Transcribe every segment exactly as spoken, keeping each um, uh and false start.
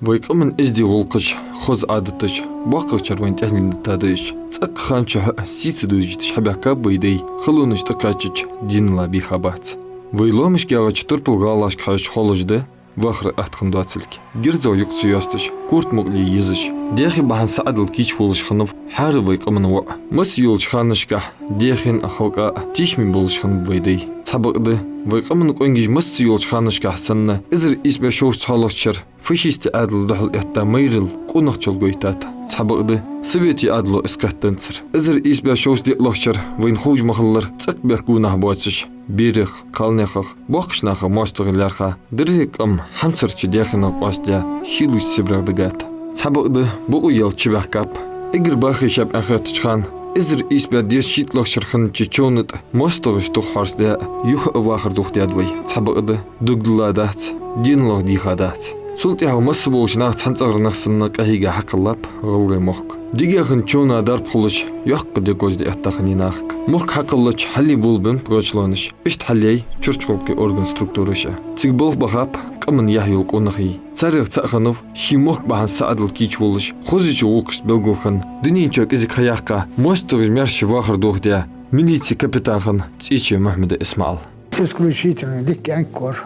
Вай къаман эздий гӀулакхаш, хоза Ӏадаташ, боккхагӀчар вайна тӀехьлен дита да уж. ЦӀаккха хан чухь а сий ца дожийташ хьабаьхкаб вай дай, халонаш тӀакхаьчача денал бийха бац. Вай лоамашка ягӀача турпала гӀалашка хьежача, ховш да вахара атта хинна доацилга. ГирзагӀа юкъ ца йосташ, корта мукъале езаш, даьхе бахьан саӀадал кийча волаш хиннав хӀара вай къаман воӀ. Масса йолча ханашкахь даьхен а, халкъа а тийшабеш болаш хиннаб вай дай. Цхьабакъда, вай къаман къонгаш масса йолча ханашкахь санна, эзар ийс бӀаь шовзткъа цхьоалагӀча шера фашистий Ӏаьдала духьал этта майрал къонахчал гойтад. Цхьабакъда, советий Ӏаьдало из кхетанзар. Эзар ийс бӀаь шовзткъа диълагӀча шера, вайна ховш ма хиллара, цӀаккха бехк бу нах боацаш, берех, кхалнех, боккхача наха моастагӀий лаьрхӀа, деррига къам хьамсарча даьхенах къоастадаь, шийлача Сибрех дигад. Цхьабакъда, бокъо яьлча чубаьхкаб. Эггара бахархой шаб аьнна хеттача хана, эзар ийс бӀаь дезткъа шийтталагӀча шера хиннача човна тӀа моастагӀашта тух хьорсадаь, юха а вахар дохадаьд вай. Цхьабакъда, дог дилла дац, денал дийха дац. Цул тӀехьагӀа масса болча наха цхьан цӀагӀара нах санна къахьийга хьакхеллаб ГӀалгӀай мохк. Дегахьа човна дарба хулаш, йоккха дегаза да этта хиннай нахага. Мохк хьакхеллача хьалле болабеннаб гӀачлонаш. Иштта хьалъяьй чурчхалкхе орган структураш а. Цига балха бахаб къаман яхь йола къонахий. Царех цаӀ хиннав ший мохк бахьан саӀадал кийча волаш, хозача гӀулакхашца белгалхинна, дунен чу кӀезига ха яьккха, моастагӀий маьрша вахар дохадаь, милици капитан хинна ЦӀечий Мухьмада ИсмаӀал. Исключительно дика кӀаьнк вар.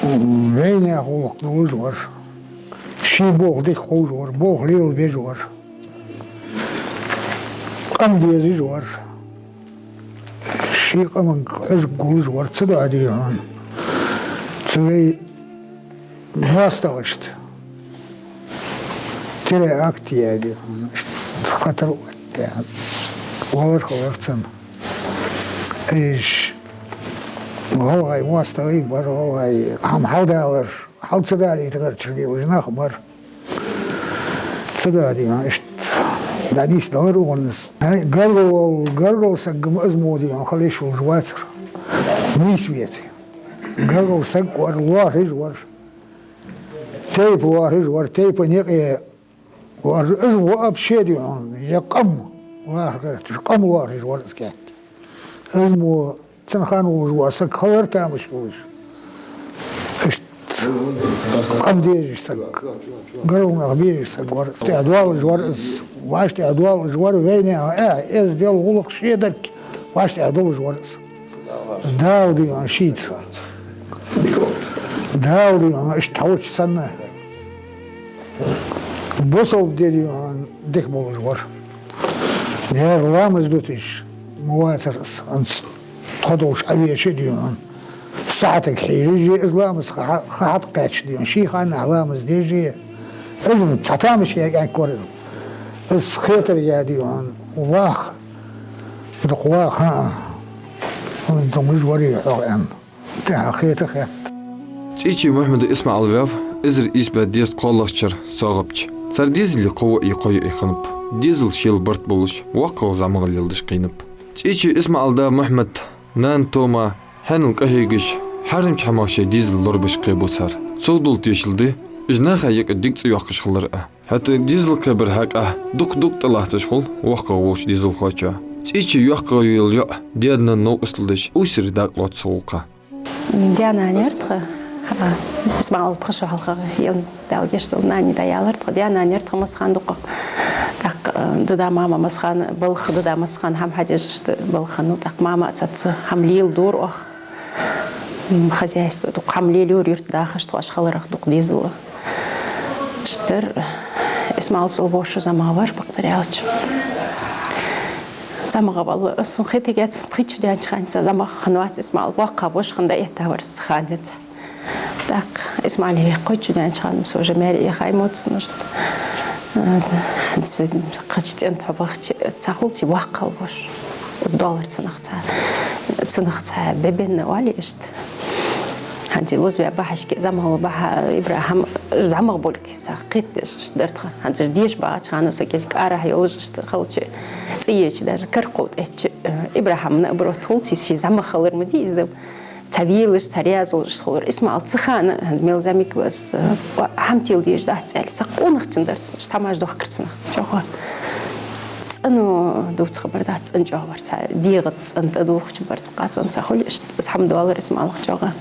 Вайнаьха гӀулакх долаш вар. Ший болх дика ховш вар, болх лелабеш вар. Къам дезаш вар. Ший къаманга хьожаргволаш вар, ца доагӀа дий хьона. Цу вай моастагӀашта теракт яь дий хьона, хатар оттаяь, валар-хилар цунна. Уж гӀалгӀай моастагӀий бар, гӀалгӀай хӀама хьалдалар, хьал ца далийтаргдолаш нах бар. Ца доагӀа дий хьона, иштта дӀанийсдалар укхунна из. ГаргӀа вола, гаргара саг ма из мо дий хьона хила йиш йолаш вацар. Нийса веце. ГаргӀа саг вар, лоархӀаш вар. Тайпа лоархӀаш вар, тайпан юкъе лоархӀаш. Из вообще дий хьона, е къам лоархӀаш, къам лоархӀаш вар из кӀаьнк. Из мо цун хана волаш вола саг хилар тамаш йолаш. Иштта къам дезаш саг, гаргара нах безаш саг вар. ТӀехьа доаллаш вар из, вӀаштӀехьа доаллаш вар, вайнаьха, э, эздел, гӀулакх шедарг, вӀаштӀехьа долаш вар из. Дала дий хьона шийца. Дала дий хьона иштта хьовча санна. Бусалба ди дий хьона дика болаш вар. Яр ламаз дуташ ма вацар из, анц тхо долаш Ӏовеша дий хьона. СаӀатага хьежаш из ламаз ха, ха хьатӀакхаьча дий хьона. Ший ханнахьа ламаз деш, из цхьа тамаш яь кӀаьнк вар из. Из хетар яь дий хьона. Ваха, дукха ваха, хӀаа. Ун тумаж варий хьох аьнна. ТӀехьа хета хет. ЦӀечий Мухьмада ИсмаӀал ваьв эзар ийс бӀаь дезткъа кхоалагӀча шера СогӀапче. Цар дезала кхо воӀ, кхо йиӀиг хиннаб. Дезал шел барт болаш, воккхагӀа зӀамагӀа леладеш кхийнаб. ЦӀечий ИсмаӀала да Мухьмад, нана Тома, хьанал къахьегаш, хьарамча хӀамах шоай дезал лорабеш кхебу цар. Цох дола тешал да уж наха юкъе дика цӀи йоаккхаш хилар а. ХӀаьта дезал кхебара хьакъехьа дукха-дукха тӀалатташ хул воккхагӀа волча дезалхочоа. ЦӀечий йоккхагӀа йола йоӀ даь-наьна новкъостал деш, уйсаре дакъа лоац цу гӀулакха. Даь-нана яр тха, а, ИсмаӀала пхи шу хьалха, ел Дала гешт долда, нана дӀаялар тха. Даь-нана яр тха массахана дукха. ТӀаккха, а, дада-мама массахана балха, дада массахана хӀама хьадеш, иштта балха хиннав. ТӀаккха мама а цаца хӀама леладора оаха. М, хозяйство дукха хӀама лелайора юрта дахаш, тхо оаш хиларах дукха дезал. Иштта дар, ИсмаӀал цул бовш зӀамагӀа вар, бакъдар аьлча. ЗӀамагӀа валла, сона хетаргьяц, пхийтта шу даьннача хана цхьа зӀамагӀа хиннавац ИсмаӀал, боккха бош хинна дӀаэтта вар из ханца. ТӀаккха ИсмаӀала кхойтта шу даьннача хана со уже маьре яхай моццанашта. Э, кхача тӀен тхьо бахача, цхьа хулций ваккхал бош. Из доллар цанах цхьа, цанах цхьа бебенна оалий иштта. ХӀанз лузаве бахьашке зӀамагӀа бахьа ИбрахӀим, зӀамагӀа болга са кхетадеш иштта дар тха. ХӀанз деша багӀача хана со кӀезига арахьа йолаш иштта халча, цӀи еча даже каркхул тӀеча, э, ИбрахӀим наоборот хулций ший зӀамагӀа хилар ма дий из дам. цхьа велаш, цхьа раьза волаш хулар. Исмаил цу хана, мел зӀамига ва из, хӀама тела дезаш дац аьле, цхьа къонахчун дар цунах, тамаш дохкар цунах. ЧӀоагӀа цӀено дувца хабар дац, цӀена чӀоагӀа вар, цхьа дегӀа цӀена тӀадувхача барзкъа цӀена цхьа хулаш, из хӀама доаллар Исмаилах чӀоагӀа.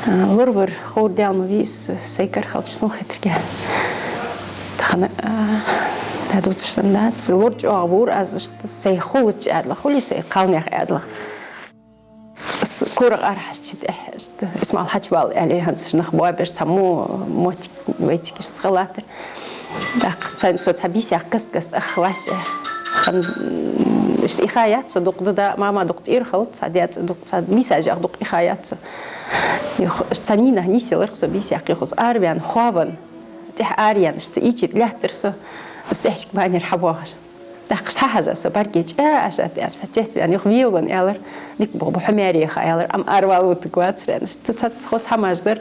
А, лоравар ховр дел ма вий из, сай кара хилча сона хетарга. Тахан, а, дӀадувцаш санна дац. Лор чӀоагӀа вора аз, иштта сай хулача Ӏаьдалах, хулий сай кхалнаьха Ӏаьдалах. С-, корах арахьарча тӀехьа, иштта, Исмаил хьачувала аьле, хӀанз нах боабеш цхьа мо-, моттиг вайцига иштта хилаттар. ТӀаккха цхьан со цхьа бийсех каст-каста ах ваьш, хан, иштта ихаяц со дукха, да, мама дукха тӀера хилац, цхьа даьца дукха, цхьа мисажех дукха ихаяц со. Юха, цхьан дийнахьа нийсъелар-кх со бийсех, юха из араваьнна, хоавенна, тӀехьа араенна, иштта ийча тӀа лаьттар со, из тӀехьашка банер хьабоагӀаш. ТӀаккха иштта хьахьажа со бӀаргеи чӀоагӀа аша тӀа, цхьа цецваьнна, юха велавенна аьлар: «Дика болх ба хьо, маьре яха», — аьлар, амма аравала вутаргвацар аьнна. Иштта цхьацца хоза хӀамаш дар.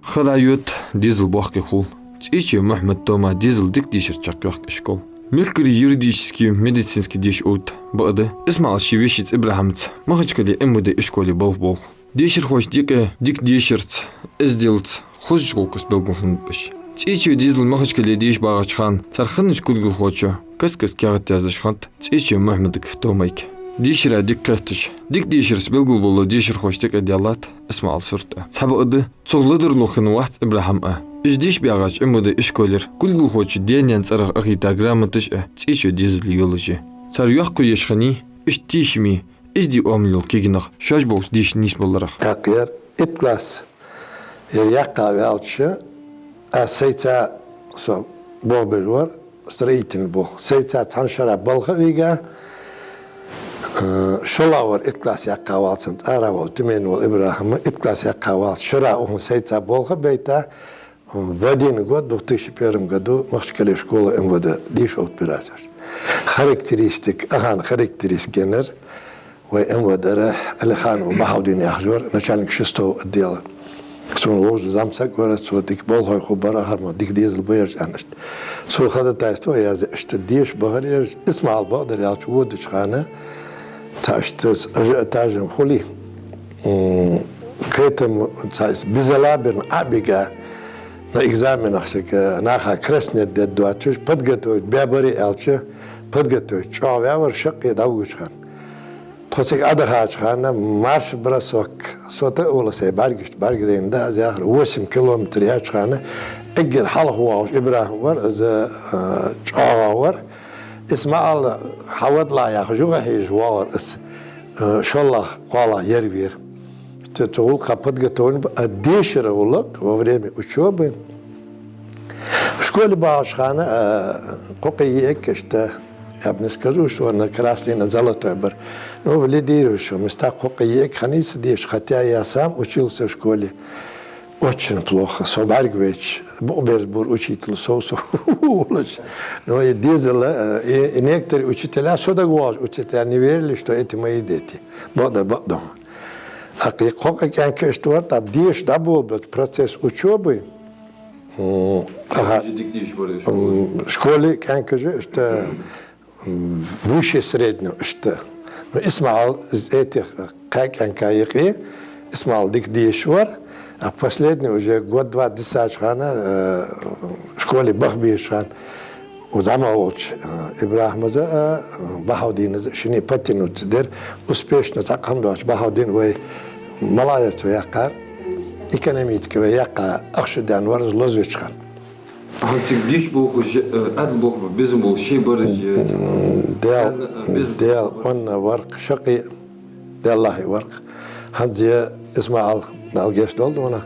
Ха дӀайода, дезал боккхий хул. ЦӀечой Мухьмада тома дезал дика дешарца чакхйоаккх ишкол. Мехкара юридически, медицински деша отта бакъда Исмаила ший вешийца Ибрахьимца Махачкале МВД ишколе балха болх. Дешархошта юкъе дика дешарца, эзделца, хозача гӀулакхаца белгалхиннаб уж. ЦӀечой дезала Махачкале деша багӀача хана цар хиннача кулгалхочо каст-каста каьхат яздеш хиннад ЦӀечой Мухьмадага томайга. Дешара дика кхеташ, дика дешарца белгалбола дешархошта юкъе даьллад Исмаила сурт а. Цхьабакъда, цох ледарло хинна вац Ибрахьим а. Уж деша багӀача МВД ишколера кулгалхочо даь-наьна цӀерах ахийта грамоташ а ЦӀечой дезала йолаш я. Цар йоккха еш хиннай иштта тешаме, эздий оамал йола кагий нах шоаш болча деша нийсбаларах. ТӀаккха ер итт класс ер яьккха ваьлча, аз сайца, со болх беш вар, строительни болх. Сайца цхьан шера балха а вига, э, шоллагӀвар итт класс яьккха вале, цун цӀера вола Тюмена вола Ибрахьим, итт класс яьккха вале, шера укхун сайца болх а бейта, в один год, в две тысячи первом году, Махачкале школа МВД деша оттабир аз. Характеристика, ахана характеристика еннар вай МВД-ра Алиханов Бахаудин яхаш вар, начальник шестого отдела. Сона вовзаш зӀамсаг вар, цо дика болхлой хургбар, ахар мо дика дезал ба ераш аьнна иштта. Цо ходатайство язъе, иштта деша бахар ераш, Исмаил, бакъдар аьлча, водача хана, цхьа иштта ажиотаж-м хулий. М, кхетам цхьа из безалаберна Ӏобига, на экзаменах шега наха краснеть дергдоацаш, подготовить баьбаре аьлча, подготовить чӀоагӀа ваьвар шаккхе дӀавугача хана. Тхо цига Ӏодахача хана марш-бросок, со тӀа а вола сай бӀаргашта бӀаргадайна да аз яхар, восемь километр яьча хана, эггара хьалха воагӀаш Ибрахьим вар, из, а, чӀоагӀа вар. Исмаил, хьавадла яхаш, юха хьежаш воагӀар из, а, шоллагӀа, кхоалагӀа ер вера. Цу, цу гӀулакха подготовлен ба, а дешара гӀулакх во время учёбы. В школе багӀача хана, а, кхо-кхо йиӀиг иштта, я бы не скажу, что на красный, на золотой бар. Ну, в лидирующих местах кхо-кхо йиӀиг хиннай са деша, хотя я сам учился в школе очень плохо. Со бӀаргавайча, букъ берзабора учитель сов-сов волаш. Но и дезала, э, и, и некоторые учителя, со дагавоагӀача учителя, не верили, что эти мои дети. Бакъдар, бакъдола. ТӀаккха кхо-кхо кӀаьнк иштта вар, тӀаккха деша дӀаболабеча процесс учёбы, м, аха, дика деша вар, м, школе кӀаьнк иштта, м, выше среднего иштта. Ну, Исмаил из этих кхаь кӀаьнка юкъе, Исмаил дика деша вар, а последний уже год-два дисача хана, э, школе баха безача хана, у зӀамагӀа волча, э, Ибрахьимас а, э, Бахаудинас а шинне подтянуться дир, успешно цхьаккха хӀама доацаш. Бахаудин вай малагӀа яр цо яьккхар, экономически вай яьккха ахча даьнна вар из лозавеча хана. ХӀанз цига деша болхаш, э, Ӏаьдал болх ба безам болаш шоай бараш, э, м, Даьла, Даьла, э, безам Даьла болаш ба. Онна вар-кх шаккхе, Даьллахьа вар-кх. ХӀанз ер Исмаил, Дала гешт долда вайна,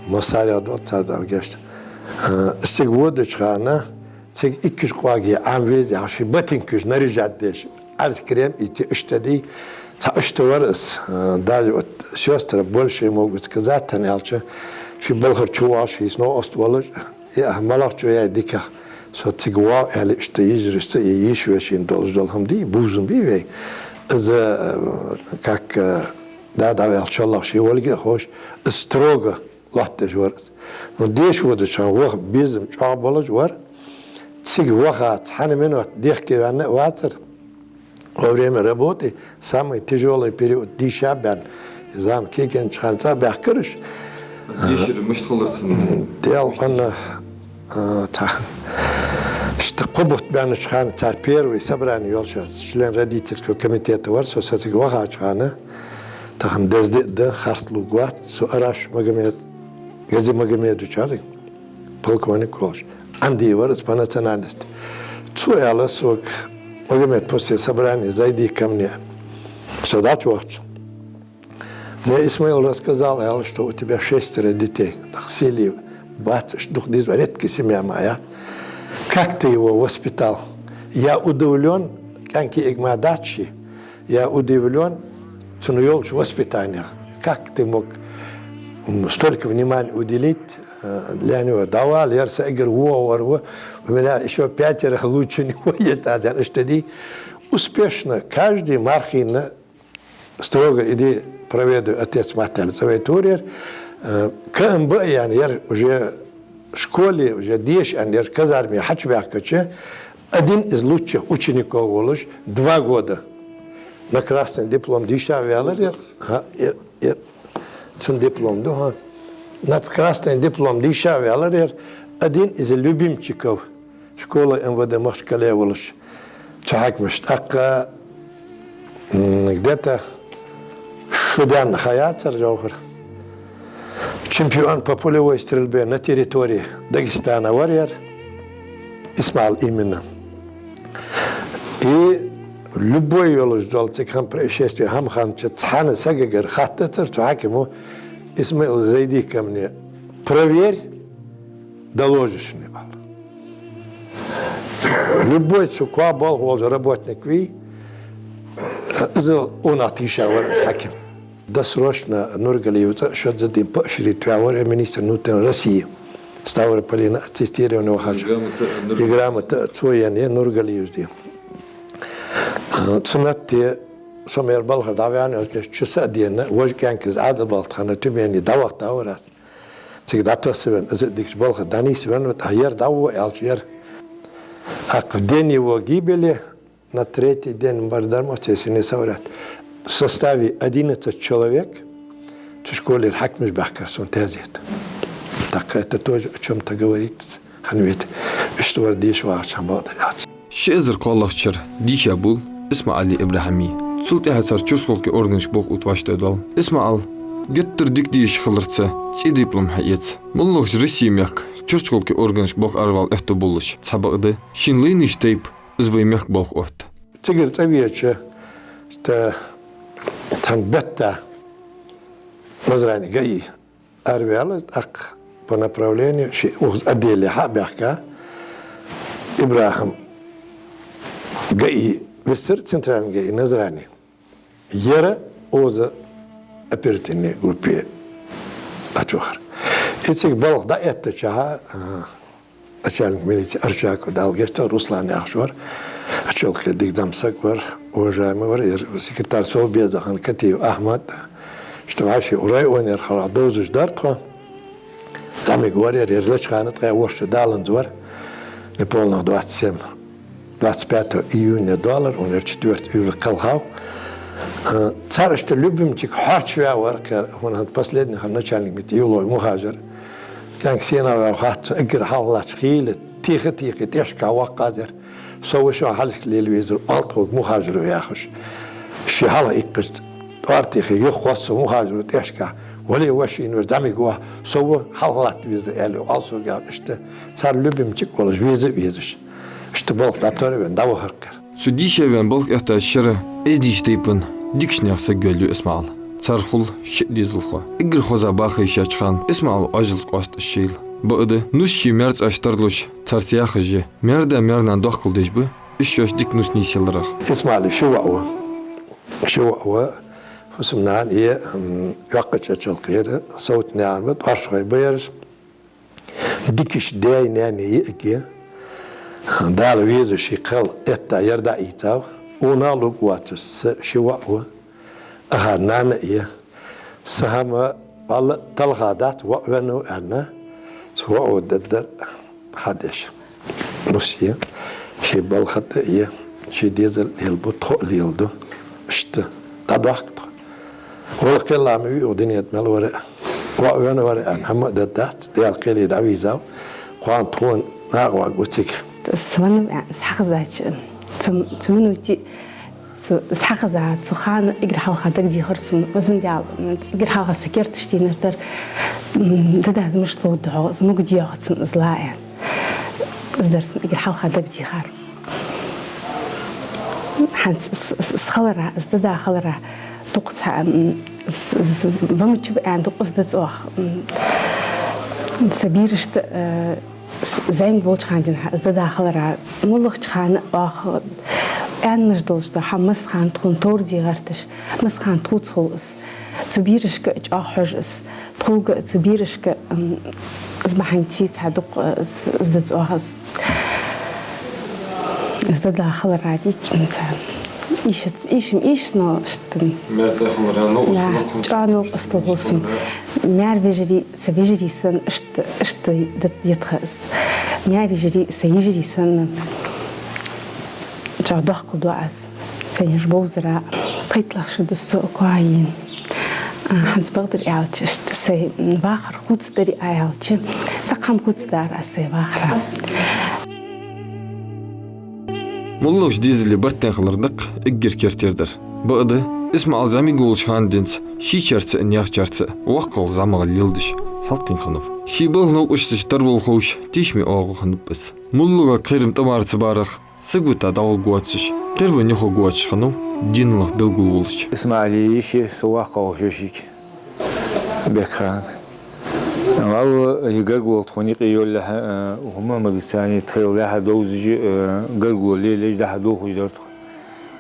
массарех да цар, Дала гешт. Э, цига водача хана, цига иккаш къоаге Ӏам веза яхаш, ший ботинкаш наряжать деш, Ӏаьржа крем ийте, иштта дий, цхьа иштта вар из, э, даже вот сёстры больше могут сказать, тан аьлча, ший балхара чувоагӀаш, ший новкъост волаш, э, малагӀчо яй дикагӀа, со цига воагӀа аьле, иштта йижарашца, е йиша-вешийна долаш дола хӀама дий, бувзам бий вай. Из, э, как, э, да, дӀаваьлча шоллагӀа ший волга а ховш, из строго лоаттадеш вар из. Ну, деша водача хана ваха безам чӀоагӀа болаш вар. Цига ваха цхьан минот дехке ваьнна а вацар. Во время работы самый тяжёлый период дийша баьнна, зама кегийча хана цӀа баьхкараш. Дийшар мишта хилар цун? Дел хана, а, та-, иштта кхо бутт баьннача хана цар первый собрание йолча член родительского комитета вар со, со цига вахача хана, тахан деза диъ да, харц лувргвац, цу Араш Магомед, Гази Магомедович, полковник волаш, Ӏанди вар из по национальности. Цо аьлар сога: «Магомед, после собрания зайди ко мне». Со дӀачувахача, мне Исмаил рассказал, аьлар, что у тебя шестеро детей. Тах сели бац, аш дух диз, редкая семья моя. Как ты его воспитал? Я удивлён, кӀаьнк-йиӀиг мара дац ший. Я удивлён цун йолча воспитаниех. Как ты мог, м, столько внимания уделить, э, для него? Давал, ер са эггара вогӀа вар ва. У меня ещё пятеро лучше него есть, а дел иштта дий. Успешно, каждый мархийна строго иди проведуй отец-мать аьнна цӀавайта вар ер. Э, КМБ яьнна, ер уже школе уже деша аьнна, ер казарме хьачубаьхкача, один из лучших учеников волаш, два года на красный диплом дийша ваьлар ер. ХӀа, ер, ер, цун диплом да, хӀа. На красный диплом дийша ваьлар ер, один из любимчиков школы МВД Махачкале волаш. Цу хьакимашта тӀаккха, м, где-то шу даьнна ха яцар, Джовхар. Чемпион по пулевой стрельбе на территории Дагестана вар ер, Исмаил именно. И любой йолаш дола цига хинна происшествие, хӀама хиннача цхьан сагагара хаттацар цу хьакимо: «Исмаил, зайди ко мне, проверь, доложишь мне», — аьлар. Любой цу коа болх болча работник вий, из унахь тийша вар из хьаким. Досрочно Нургалиев цӀа шозза дийнахьа поощрить ваь вар министр внутренних дел России. Ставрополе на аттестирование вахача. Грамота, Нур- И грамота цо енна я Нургалиевс. Цу метте со-м ер балхара дӀаваьнна, аз кхы чу са а денна, вож кӀаьнк из Ӏаьдал-балха хана Тюмене дӀавахийта вар аз. Цига дӀатоссавенна, из а дикача балха дӀанийсвенна, вот, а ер дӀавоха аьлча, ер. А в день его гибели, на третий день морта дармаца, если не соврать, в составе одиннадцать человек цу школера хьакимаша баьхкар сона тезет. Так это тоже о чём-то говорит. Хьан вет, иштта вар деша вагӀача хана бакъдар яц. Ши эзар кхоалагӀча шера дийша бул Исмаили ИбрахӀими. Цул тӀехьагӀа цар чура школе органашка болх оттавеш дӀадоал. Исмаил геттара дика дешаш хиларца цӀе диплом хьаэц. МоллагӀча Россе мехка чура школе органашка болх аравала аьттув болаш цхьабакъда шийна лайнараш тайпа из вай мехка болх отт. Цигара цӀавеча, та-, тхан бетта Назране ГАИ араваьлар, тӀаккха по направлению ши укхаза отделе хьабаьхка, ИбрахӀим ГАИ висар, центральный ГАИ Назране. Ер укхаза оперативни группе дӀачувахар. И цига балха дӀаэттача, а, начальник милиции Арчаков, Дала гешт долда, Руслан яхаш вар, Ачалкхе дика зӀамсаг вар, уважаемый вар, ер секретарь совбеза хинна Катиев Ахьмад, иштта вӀаши районера хьалха довзаш дар тхо. ЗӀамига вар ер, ер лечкъана тӀа воша даланза вар, неполных двадцать семь, двадцать пятого июня доаллар, он ер четвёртого июля кхелхав. Э, цар иштта любимчик хьоарчаваь вар кхер, хӀана последний хана начальник мит Евлой Мухажир. КӀаьнк сенах ваьв хац цунна, эггара хьалхаллача хийла, теха-техе тӀехьашка ваккха везар. Со ва шо хьалхашка лела везар, оал тхога Мухажира яхаш. Ше хьалха иккхача, тӀоара техе юхахоссав Мухажира тӀехьашка. Вале, воша шийна вар зӀамига ва, со ва хьалха латта везар, аьле, оал сога, иштта цар любимчик волаш, веза а везаш. Иштта балха дӀатарваьнна дӀавахар кхер. Цу дийша ваьнна балха эттача шера эздийча тайпан дикача наьха саг йоалаю Исмаил. Цар хул шиъ дезалхо. Эггара хоза баха йиш яьча хана Исмаила Ӏоажалца къоасташ шийла. Бакъда, нус ший маьр-цӀаш тарлуш царца яхаш я: маьр-да, маьр-нана доккхал деш ба, уж шоаш дика нус нийсъяларах. Исмаила ши воӀ ва. Ши воӀ ва. Фусам-нана я, м, йоккхача Ачалкхера, Совтнаькъан ба, тӀоаршхой ба ераш. Дикача даьи наьнеи йиӀиг я. Дала везаш ший кхел этта, ер дӀаийцав. Унах лургвоацаш са ши воӀ ва. Ахар нана а я. Са хӀама вӀалла талха дац, воӀ веннав аьнна, цу воӀо дергдар хьадеш. Нус я, ший балха тӀа я, ший дезал лелабу тхо а леладу. Иштта дӀадоаккх тхо. Вала кхелла ма вий укх дунен тӀа мел вар а, ваь вена вар а аьнна, хӀама а дергдац, Даьла кхеле дӀавийрзав. Кхоана тхона накъаваргва цига. Со веннав аьнна, со хьахезача, цу, цу минуте, цу, со хьахеза, цу хана эггара хьалха дагадехар сона, Везан Даьла, эггара хьалха са керташ тийнар дар, м, дада, из мишта ловргда хьогӀ, из мугӀ дий йоах цунна из ла аьнна. Из дар сона эггара хьалха дагадехар. ХӀанз с-, с-, с-, хилара, из дада хилара, дукха цхьа, м, с-, с-, вамача ва аьнна, дукха из да цӀох, м, са берашта, э, с-, зӀамига волча хана денз хьа, из дада хилара, моллагӀча хана оаха аьннаш долаш да, хьа массахана тхона товр де гӀерташ, массахана тхоца хул из. Цу берашка чӀоагӀа хьож из. Тхога цу берашка, м, из бахьанца цхьа дукха, э, с-, из да цӀох из. Из дада хилара дийцача, м, цхьа ийша, ийша-м ийша, но иштта. Маьр цӀай хилара, но да, усталгӀа чӀоагӀа новкъостал хул сона. Маьр вежарий, са вежарий санна, иштта, иштта да, да тха из. Маьр йижарий, са йижарий санна. ЧӀоагӀа доккхал ду аз. Сайна уж бовзара, пайдалах шу да со укхаза яьнна. А, хӀанз бакъдар аьлча, иштта сай вахар хувцадаьр а аьлча, цхьаккха хӀама хувцадаьр аз сай вахара. МоллагӀча дезале барт тӀа хилар да-кх эггара керттера дар. Бакъда, ИсмаӀал зӀамига волча хана денз шийчарца а, наьхачарца а воккхагӀа зӀамагӀа леладеш хьалкхийна хиннав. Ший балха новкъосташта тара вала ховш, тешаме оагӀув хиннаб из. МоллагӀа кхерам тӀа мара ца барах, саг ва тӀа дӀагӀоргвоацаш, кхеравенна хургвоацаш хиннав, денал белгал волча. ИсмаӀала йиша, са воккхагӀа волча вешийга Бекхан. Валлахӏи, гаргало тхона юкъе йолалехьа, э, Мухьаммадаца цхьана тхоайла лаьрхӀа довзаш, э, гаргало лелаеш дӀа-хьа дохаш дар тхо.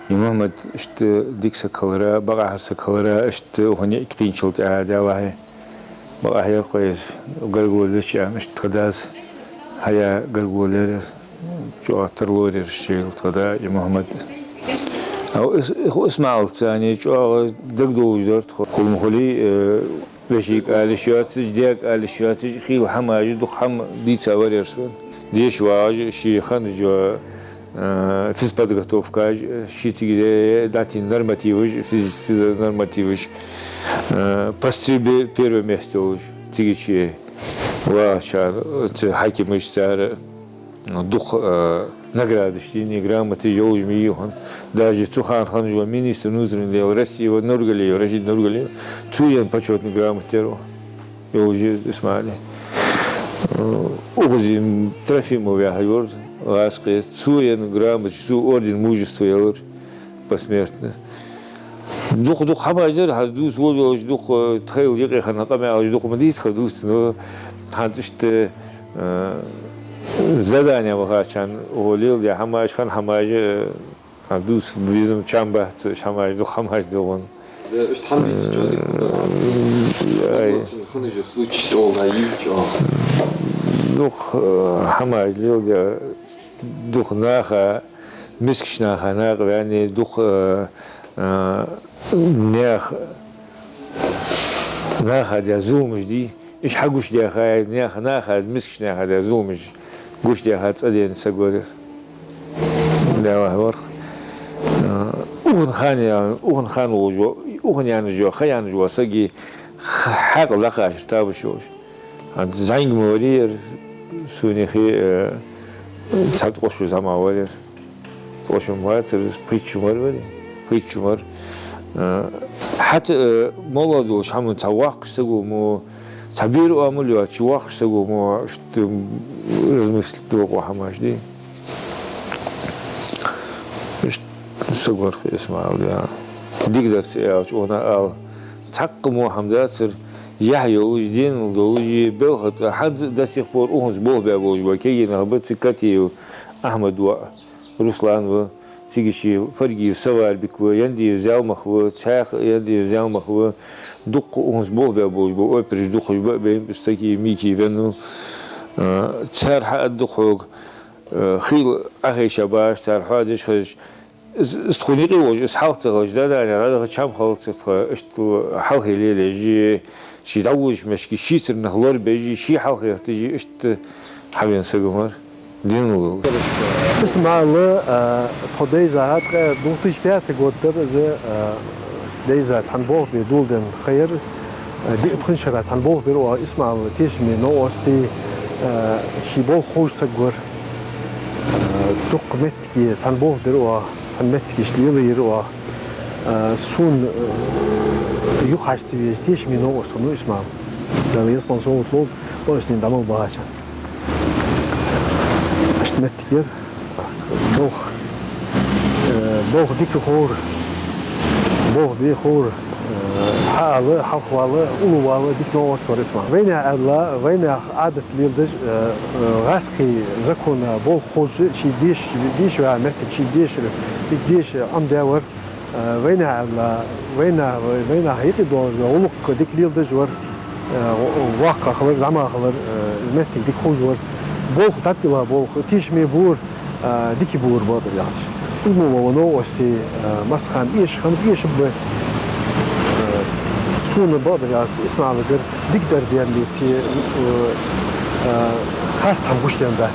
Е Мухьаммад иштта дика саг хилара, бакъахьара саг хилара, иштта укхун юкъе кхийначул тӀехьагӀа, Даьллахьи, бакъахьа яр-кх из, гаргало лелаеш, аьнна, иштта тха дас хьаяь гаргало лелаер. ЧӀоагӀа тара лораяр шийла тха да, е Мухьаммад. А Ис-, Ис-, ИсмаӀалца цхьана чӀоагӀа дагадовлаш дар тхо. Хул ма хулий, э, вешийга ала йиш йоацаш, даьга ала йиш йоацаш, хийла хӀамаш, дукха хӀама дийца вар ер сона. Деша вагӀаш, ший хиннача, э, физподготовкаш, ший цига дӀатийна нормативаш, физ-, физ-, нормативаш, э, по стрельбе первое место йолаш, цига ший вагӀача хана, цу хьакимаша цар дукха, э, наградаш дийна, грамоташ йолаш ма йий хьона. Даже цу хана хиннача министр внутренних дел России, вот Нургалиев, Рашид Нургалиев, цо енна почётни грамота яр йолаш я ИсмаӀала. Э, укхаза Трофимов яхаш вар гӀазкхи, цо енна грамоташ, цо орден Мужества елар посмертно. Дукха-дукха хӀамаш дар, хӀанз дувца волавелча, дукха тхоайла юкъе хинна къамаьлаш дукха ма дий тха дувца, но хӀанз иштта, э, задане вахача хана леладаь хӀамаш, хинна хӀамаш, э, хӀанз дувца безам чам бац, уж хӀамаш, дукха хӀамаш да вон. Э, иштта хӀама дийцача дика дар. Ай. Цун хиннача случай оал, йийча оал. Дукха, э, хӀамаш леладаь, дукха наха, мискача наха накъа ваьнна, дукха, э, э, наьха, наха даь зуламаш дий, уж хьагучадаьха, наьха, наха, мискача наха даь зуламаш гучадаьха цӀадена саг вар ер. Даьллахь вар-кх. Э, укхун хана я-, укхун хана волаш вола, укхун яьннаш йола, ха яьннаш вола саг ха-, хьаькъал дӀакхачар табаш йолаш. ХӀанз зӀамига ма варий ер, сона хий, э, цхьа ткъо шу зӀамагӀа вар ер. Ткъо шу-м вацар из, пхийтта шу мара вар, пхийтта шу мара. Э, хӀаьта, э, моллагӀа долча хӀаман цхьа воккхача саго мо, цхьа бер оамал йоацача воккхача саго мо, иштта, м, размыслить докъо хӀамаш дий. Иштта саг вар-кх ИсмаӀал, я. Дика дар ца аьлча, она ала. Цхьаккха мо хӀама дацар, яхь йолаш, денал долаш, е белха тӀа, хӀанз до сих пор укхунца болх баь болаш ба, кагий нах ба, цига Катиев Ахьмад воӀ, Руслан ва, цига ший Фаргиев Саварбик ва, Яндиев Зелмах ва, цхьаькха Яндиев Зелмах ва, дукха укхунца болх баь болаш ба, операш дукхаш ба, бейм, Саки, Мики веннав. А, цар хьаадда хьога, а, хийла Ӏохайша багӀаш, цар хьоадеш хезаш, из, из тхона юкъе волаш, из хьалха ца хилча, задане дӀадахача хӀама хилац тха, иштта хьалхе лелаеш, ший дӀаводача мехка шийцара нах лорабеш, ший хьалхе гӀерташ, иштта хьавена саг ма вар. Денал. ИсмаӀал, а, тхо дайза, ткъаь две тысячи пятый год дар из, а, дайза, цхьан болх бе доладенна ха яр, а, диъ пхи шера цхьан болх бир оаха. ИсмаӀал тешаме новкъостий, а, ший болх ховш саг вар. А, дукха моттиге цхьан болх бир оаха, цхьан моттигашка лелаяьр оаха. А, сона, а, юххьаш ца везаш, тешаме новкъост хиннав ИсмаӀал. Дала ялсмала совгӀат лолда, оаш дин дӀа мел багӀача. Иштта моттиг яр. Болх, э, болх дика ховра, болх бе ховра, э, хьаала, хьалхавала, уллувала дика новкъост вар ИсмаӀал. Вайнаьха аьлча, вайнаьха Ӏадат леладеш, э, э, гӀазкхий закона болх ховш, ший деша, деша ваьха моттиг, ший дешар, дика деша Ӏомадаь вар. Э, вайнаьха аьлча, вайнаьха, вайнаьха юкъе долаш, гӀулакх дика леладеш вар, э, воккха хилар, зӀамига хилар, э, моттиг дика ховш вар. Болх дӀабилла болх, тешаме бора, э, дика бора, бакъдар аьлча. Уж мо ма вано оси, э, массахана эшаш хиннаб, эшаргба. Э, сона, бакъдар аьлча, ИсмаӀалагара дикадар денна деце, э, э, харц хӀама гуш денна дац.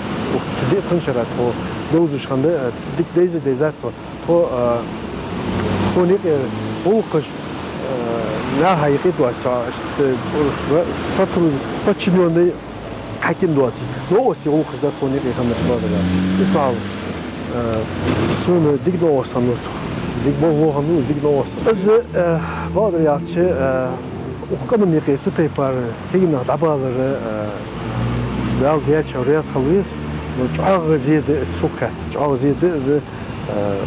Цу диъ пхи шера тхо довзаш хинна, э, дика дайза, дайзад тхо. Тхо, а, тхона юкъе гӀулакхаш, а, наха юкъе доацаш, а, иштта, а, сотрудник, подчинённый хьаким доацаш. Новкъостий гӀулакхаш дар тхона юкъе хиннараш, бакъдар аьлча. ИсмаӀал, а, сона дика новкъост хиннав цох. Дика болхло хиннав, дика новкъост. Из, а, бакъдар аьлча, а, укх къаман юкъе цу тайпара кагий нах дӀабалар, а, Дала даьчох раьза хила веза, но чӀоагӀа зе да из, сога хаьттача, чӀоагӀа зе да из, Э,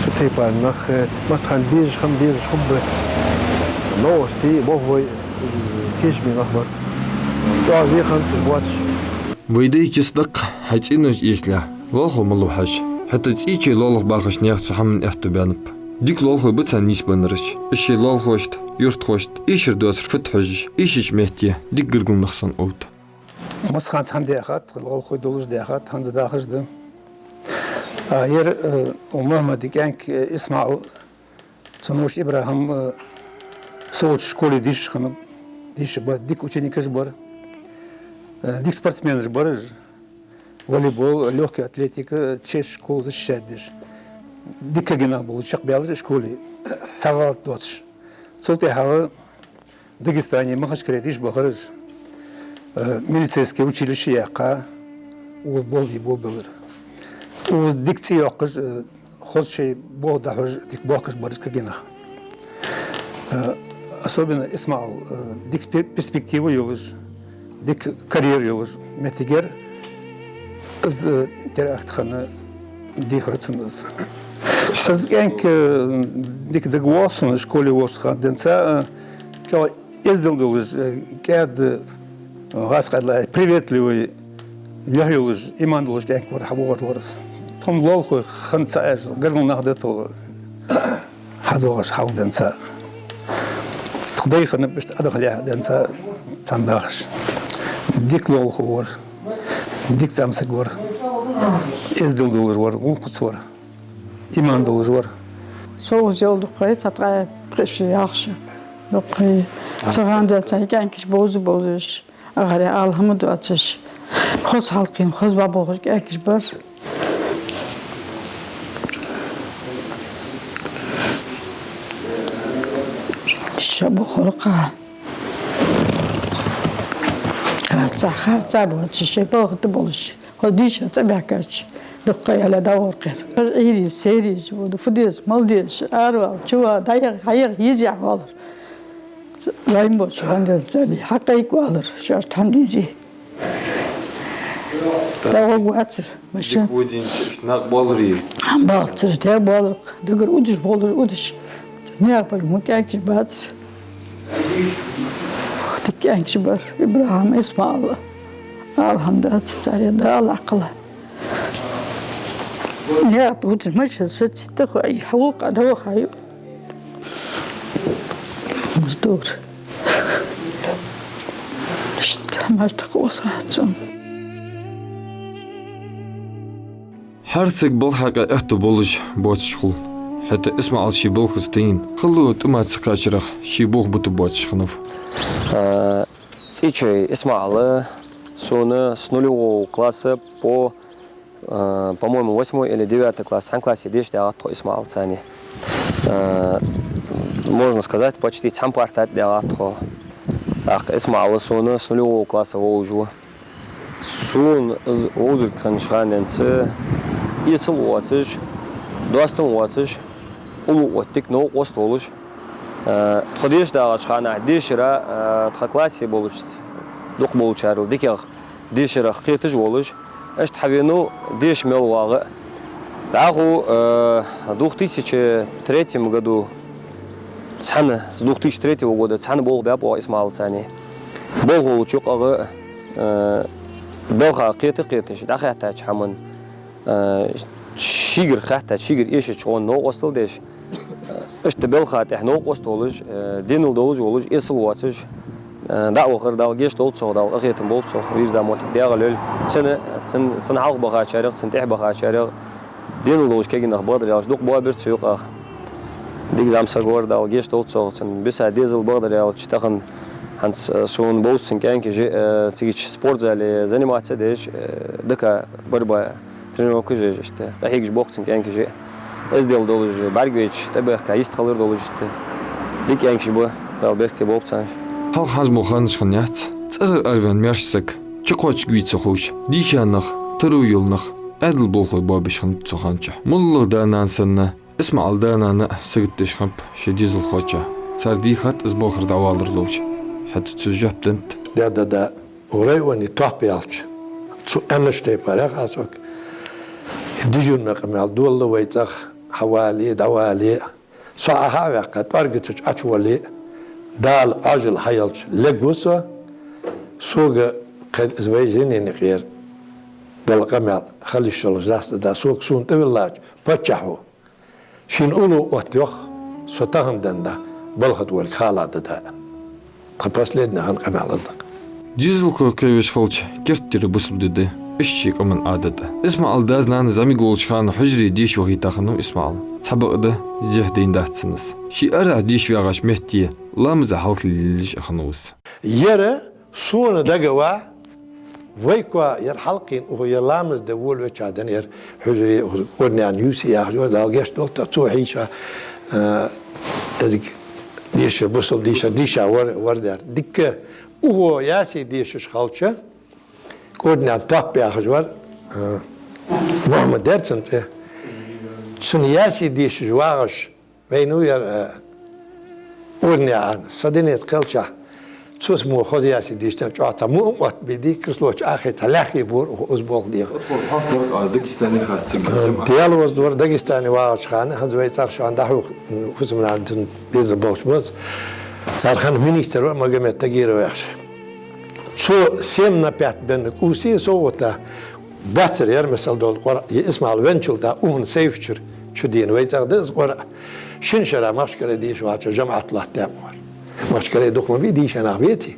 цу тайпара нах, э, массахана безаш хинна, безаш хургба. Новкъостий, болхлой, э, тешаме нах бар. ЧӀоагӀа зе хиннад уж боацаш. Вай дай киса даккха хьай цӀенош эцалехь, лоалахо малав хьажа. ХӀаьта цӀийчоа лоалахо бахача наьха цу хӀаман аьттув баьннаб. Дика лоалахой ба царна нийсбеннараш. Уж шоай лоалахошта, юртахошта эшар доацар фуд хьожаш, эшача метте дика гаргара нах санна овда. Массахана цхьана даьхад, лоалахой долаш даьхад, хӀанз а дахаш да. А, ер, э, у Мухьаммада кӀаьнк, э, ИсмаӀал, цун воша ИбрахӀим, э, со волча школе дешаш хиннаб, дешаш бар, дика ученикаш бар, э, дика спортсменаш бар уж. Волейбол, лёгкая атлетика, чеш школа защищать деш. Дика кагий нах болаш чакхбаьлар школе, цхьа гӀалат доацаш. Цул тӀехьагӀа Дагестане, Махачкале дешаш бахар уж, э, милицейское училище яьккха, укхаза болх бе болабелар. Укхаза дика цӀи йоаккхаш, э, хоза шоай болх дӀахьош, дика бохкаш бар уж кагий нах. Э, особенно ИсмаӀал, э, дика пер-, перспектива йолаш, дика карьера йолаш моттиг яр. Из, э, теракт хинна дехар цунна из. Из кӀаьнк, э, дика дагавоагӀа сона школе волча хана денз, э, чӀоагӀа эздел долаш, э, кӀаьда, э, гӀазкхий аьлча, приветливый, юхь йолаш, иман долаш кӀаьнк вар, хьавоагӀаш вар из. Тхона лоалахой хинна ца Ӏеш, гаргара нах да тхо, хьадоагӀаш хьалха денз. Тха дай хиннаб иштта Ӏадахалехьа денз цхьана дахаш. Дика лоалахо вар, дика зӀамсаг вар, эздел долаш вар, гӀулакхаца вар, иман долаш вар. Со укхаза яла дукха ха я, цхьа ткъаь пхи шу яхаш я. Дукха ха я. Цу хана денз кӀаьнкаш бовза-бовзаш, агӀара ала хӀама доацаш, хоза хьалкхийна, хоза бӀабохаш кӀаьнкаш бар. Ша бохар кхы. Харца, харца боацаш, шоай балха тӀа болаш. Хьо дийша цӀабаьхкача, дукха ха яьлча дӀавахар. Ӏуйре, сайре, фу деза, мала деза, аравала, чувала, дӀаяха, хьаяха, еза яхь валар. Лайм боацаш хӀама деллацар, хьакхайкавалар, шоашта хӀама дезе. ТӀагӀоргвацар машина. Дика водийнача иштта нах боаларий? ХӀама балацар, тӀа боалар, дагара удаш, боалар удаш. Наьха бар ма кӀаьнкаш бацар. Дика кӀаьнкаш бар, ИбрахӀим, ИсмаӀал. Ала хӀама дац царех, Дала Ӏакхалла. Наьха тӀа вуташ машина социйта, хьай, хьа гӀулакха дӀавахав. Муздур. Иштта, мажда кхоса цун. ХӀара саг балха хьакъехьа аьттув болаш боацаш хул. ХӀаьта ИсмаӀал ший балхаца тайна, хало тӀема ца кхачарах, ший болх бутаргбоацаш хиннав. А, ЦӀийчой ИсмаӀала Сона с нулевого класса по, э, по-моему, восьмой или девятый класс, цхьан классе деша даьгӀад тхо ИсмаӀалца. Э, можно сказать, почти цхьан парта тӀа даьгӀад тхо. ТӀаккха ИсмаӀал сона с нулевого класса вовзаш ва. Сона из вовзаргхиннача ханенца эсала воацаш, доастам воацаш, уллув оттиг новкъост волаш, э, тхо деша дагӀача хана дешара, э, тха классе болча, дукха болчарел дикагӀа дешарах кхеташ волаш, иштта хьавенав деша мел вагӀа. ДӀахо, э, в двух тысячи третьем году цхьана, с двух тысячи третьего года цхьана болх баьб оаха ИсмаӀалца. Болх болча юкъагӀа, э, балха кхета-кхеташ, дӀахаьттача хӀаман, э, шийгара хаьттача, шийгара эшача гӀона новкъостал деш, э, иштта балха тӀехьа новкъост волаш, э, денал долаш волаш, эсала воацаш, э, дӀа а вахар, Дала гешт долда цох, Дала къахетам болба цох, вийрза моттиг дегӀа лойла. Цун, цун, цун хьалха бахачарех, цун тӀехьа бахачарех денал долаш кагий нах бакъдар аьлча дукха боабир цу юкъах. Дика зӀамсаг вар, Дала гешт долда цох, цун биса дезал, бакъдар аьлча, тахан хӀанз, э, сона бовза цун кӀаьнкаш, э, цига спортзале заниматься деш, э, дика борьба, тренировкаш еш, иштта къахьегаш ба-кх цун кӀаьнкаш. Эздел долаш, бӀаргавайча тӀабехка йистхилар долаш, иштта дика кӀаьнкаш ба, Дала беркате болба царна. Хьалха хӀанз мо ханаш хиннаяц, цӀагӀара араваьнна маьрша саг чукхоачаргвий ца ховш, дийша нах, таро йола нах, Ӏаьдала болхлой боабеш хиннаб цу хана чухь. МоллагӀа да-нана санна, ИсмаӀала да-нана а саготдеш хиннаб шоай дезалхочоа. Цар дийхад из балхара дӀавалар ловш. ХӀаьта цо жоп деннад: «Да, да, да, укх районе топ яьлча, цу аьннача тайпара яхаш сога, дежурни къамаьл дола вай цӀагӀа хьавале, дӀавале, со Ӏа хьа а ваьккха, тӀоарга ца чу Ӏочувале, Дала Ӏоажал хьаелча лергва со, сога кхы из вай зӀамигача юкъера дола къамаьл хила йиш йолаш дац, да, да, сога сона тӀавиллача паччахьо шийна уллув отта йоах, со тахан денз, да, балха тӀаваларга хала да, да». Тха последни хинна къамаьл да-кх. Дезалхо кхевеш хилча, керттера бусалба ди да, иштта ший къаман Ӏадат а. ИсмаӀала даь-нана зӀамига волча хана хьужаре деша вахийта хиннав ИсмаӀал. Цхьабакъда, зехьа дайнадац цунна из. Ше арахьа деша вагӀача метте ламаза хьалхале лелаш а хиннав из. Ер сона дагаваь, вай коа ер хьалкхийна, укхо ер ламаз де волавеча денз, ер хьужаре, укхо Коднаькъан Юси яхаш вар, Дала гешт долда цох, цо хьийша, э, эздий деша, бусалба дийша, дийша вар, вар дер. Дика, укхо Ясин дешаш хилча, Коднаькъан Топ яхаш вар, э, Мухьмад дер цун цӀи. Цун Ясин дешаш вагӀаш вайнав ер, э, Коднаькъан, са динет кхелчахь. Цо мо хоза Ясин дийшача чӀоагӀа цхьа муам отта бийди, кресло чу Ӏохайта лаьхке бора укхо, из болх де. Отхо хьох дора, а, Дагестане хац цига, э, жамаӀат. Даьла воаза дора, Дагестане вагӀача хана, хӀанз вай цӀагӀа шоана дӀахьу, фусамнана дин деза болча моз. Цар хана министр вар Магомед Тагиров яхаш. Цо семь на пять бенна кӀувси совгӀата бацар ер, масала, дола КъорӀа, е ИсмаӀал венначул тӀехьа укхун сейф чура чудена вай цӀагӀа да из КъорӀа. Шин шера Махачкале деша вагӀача жамаӀат латтадаь ма вар. Махачкале дукха ма бий дийша нах, бети.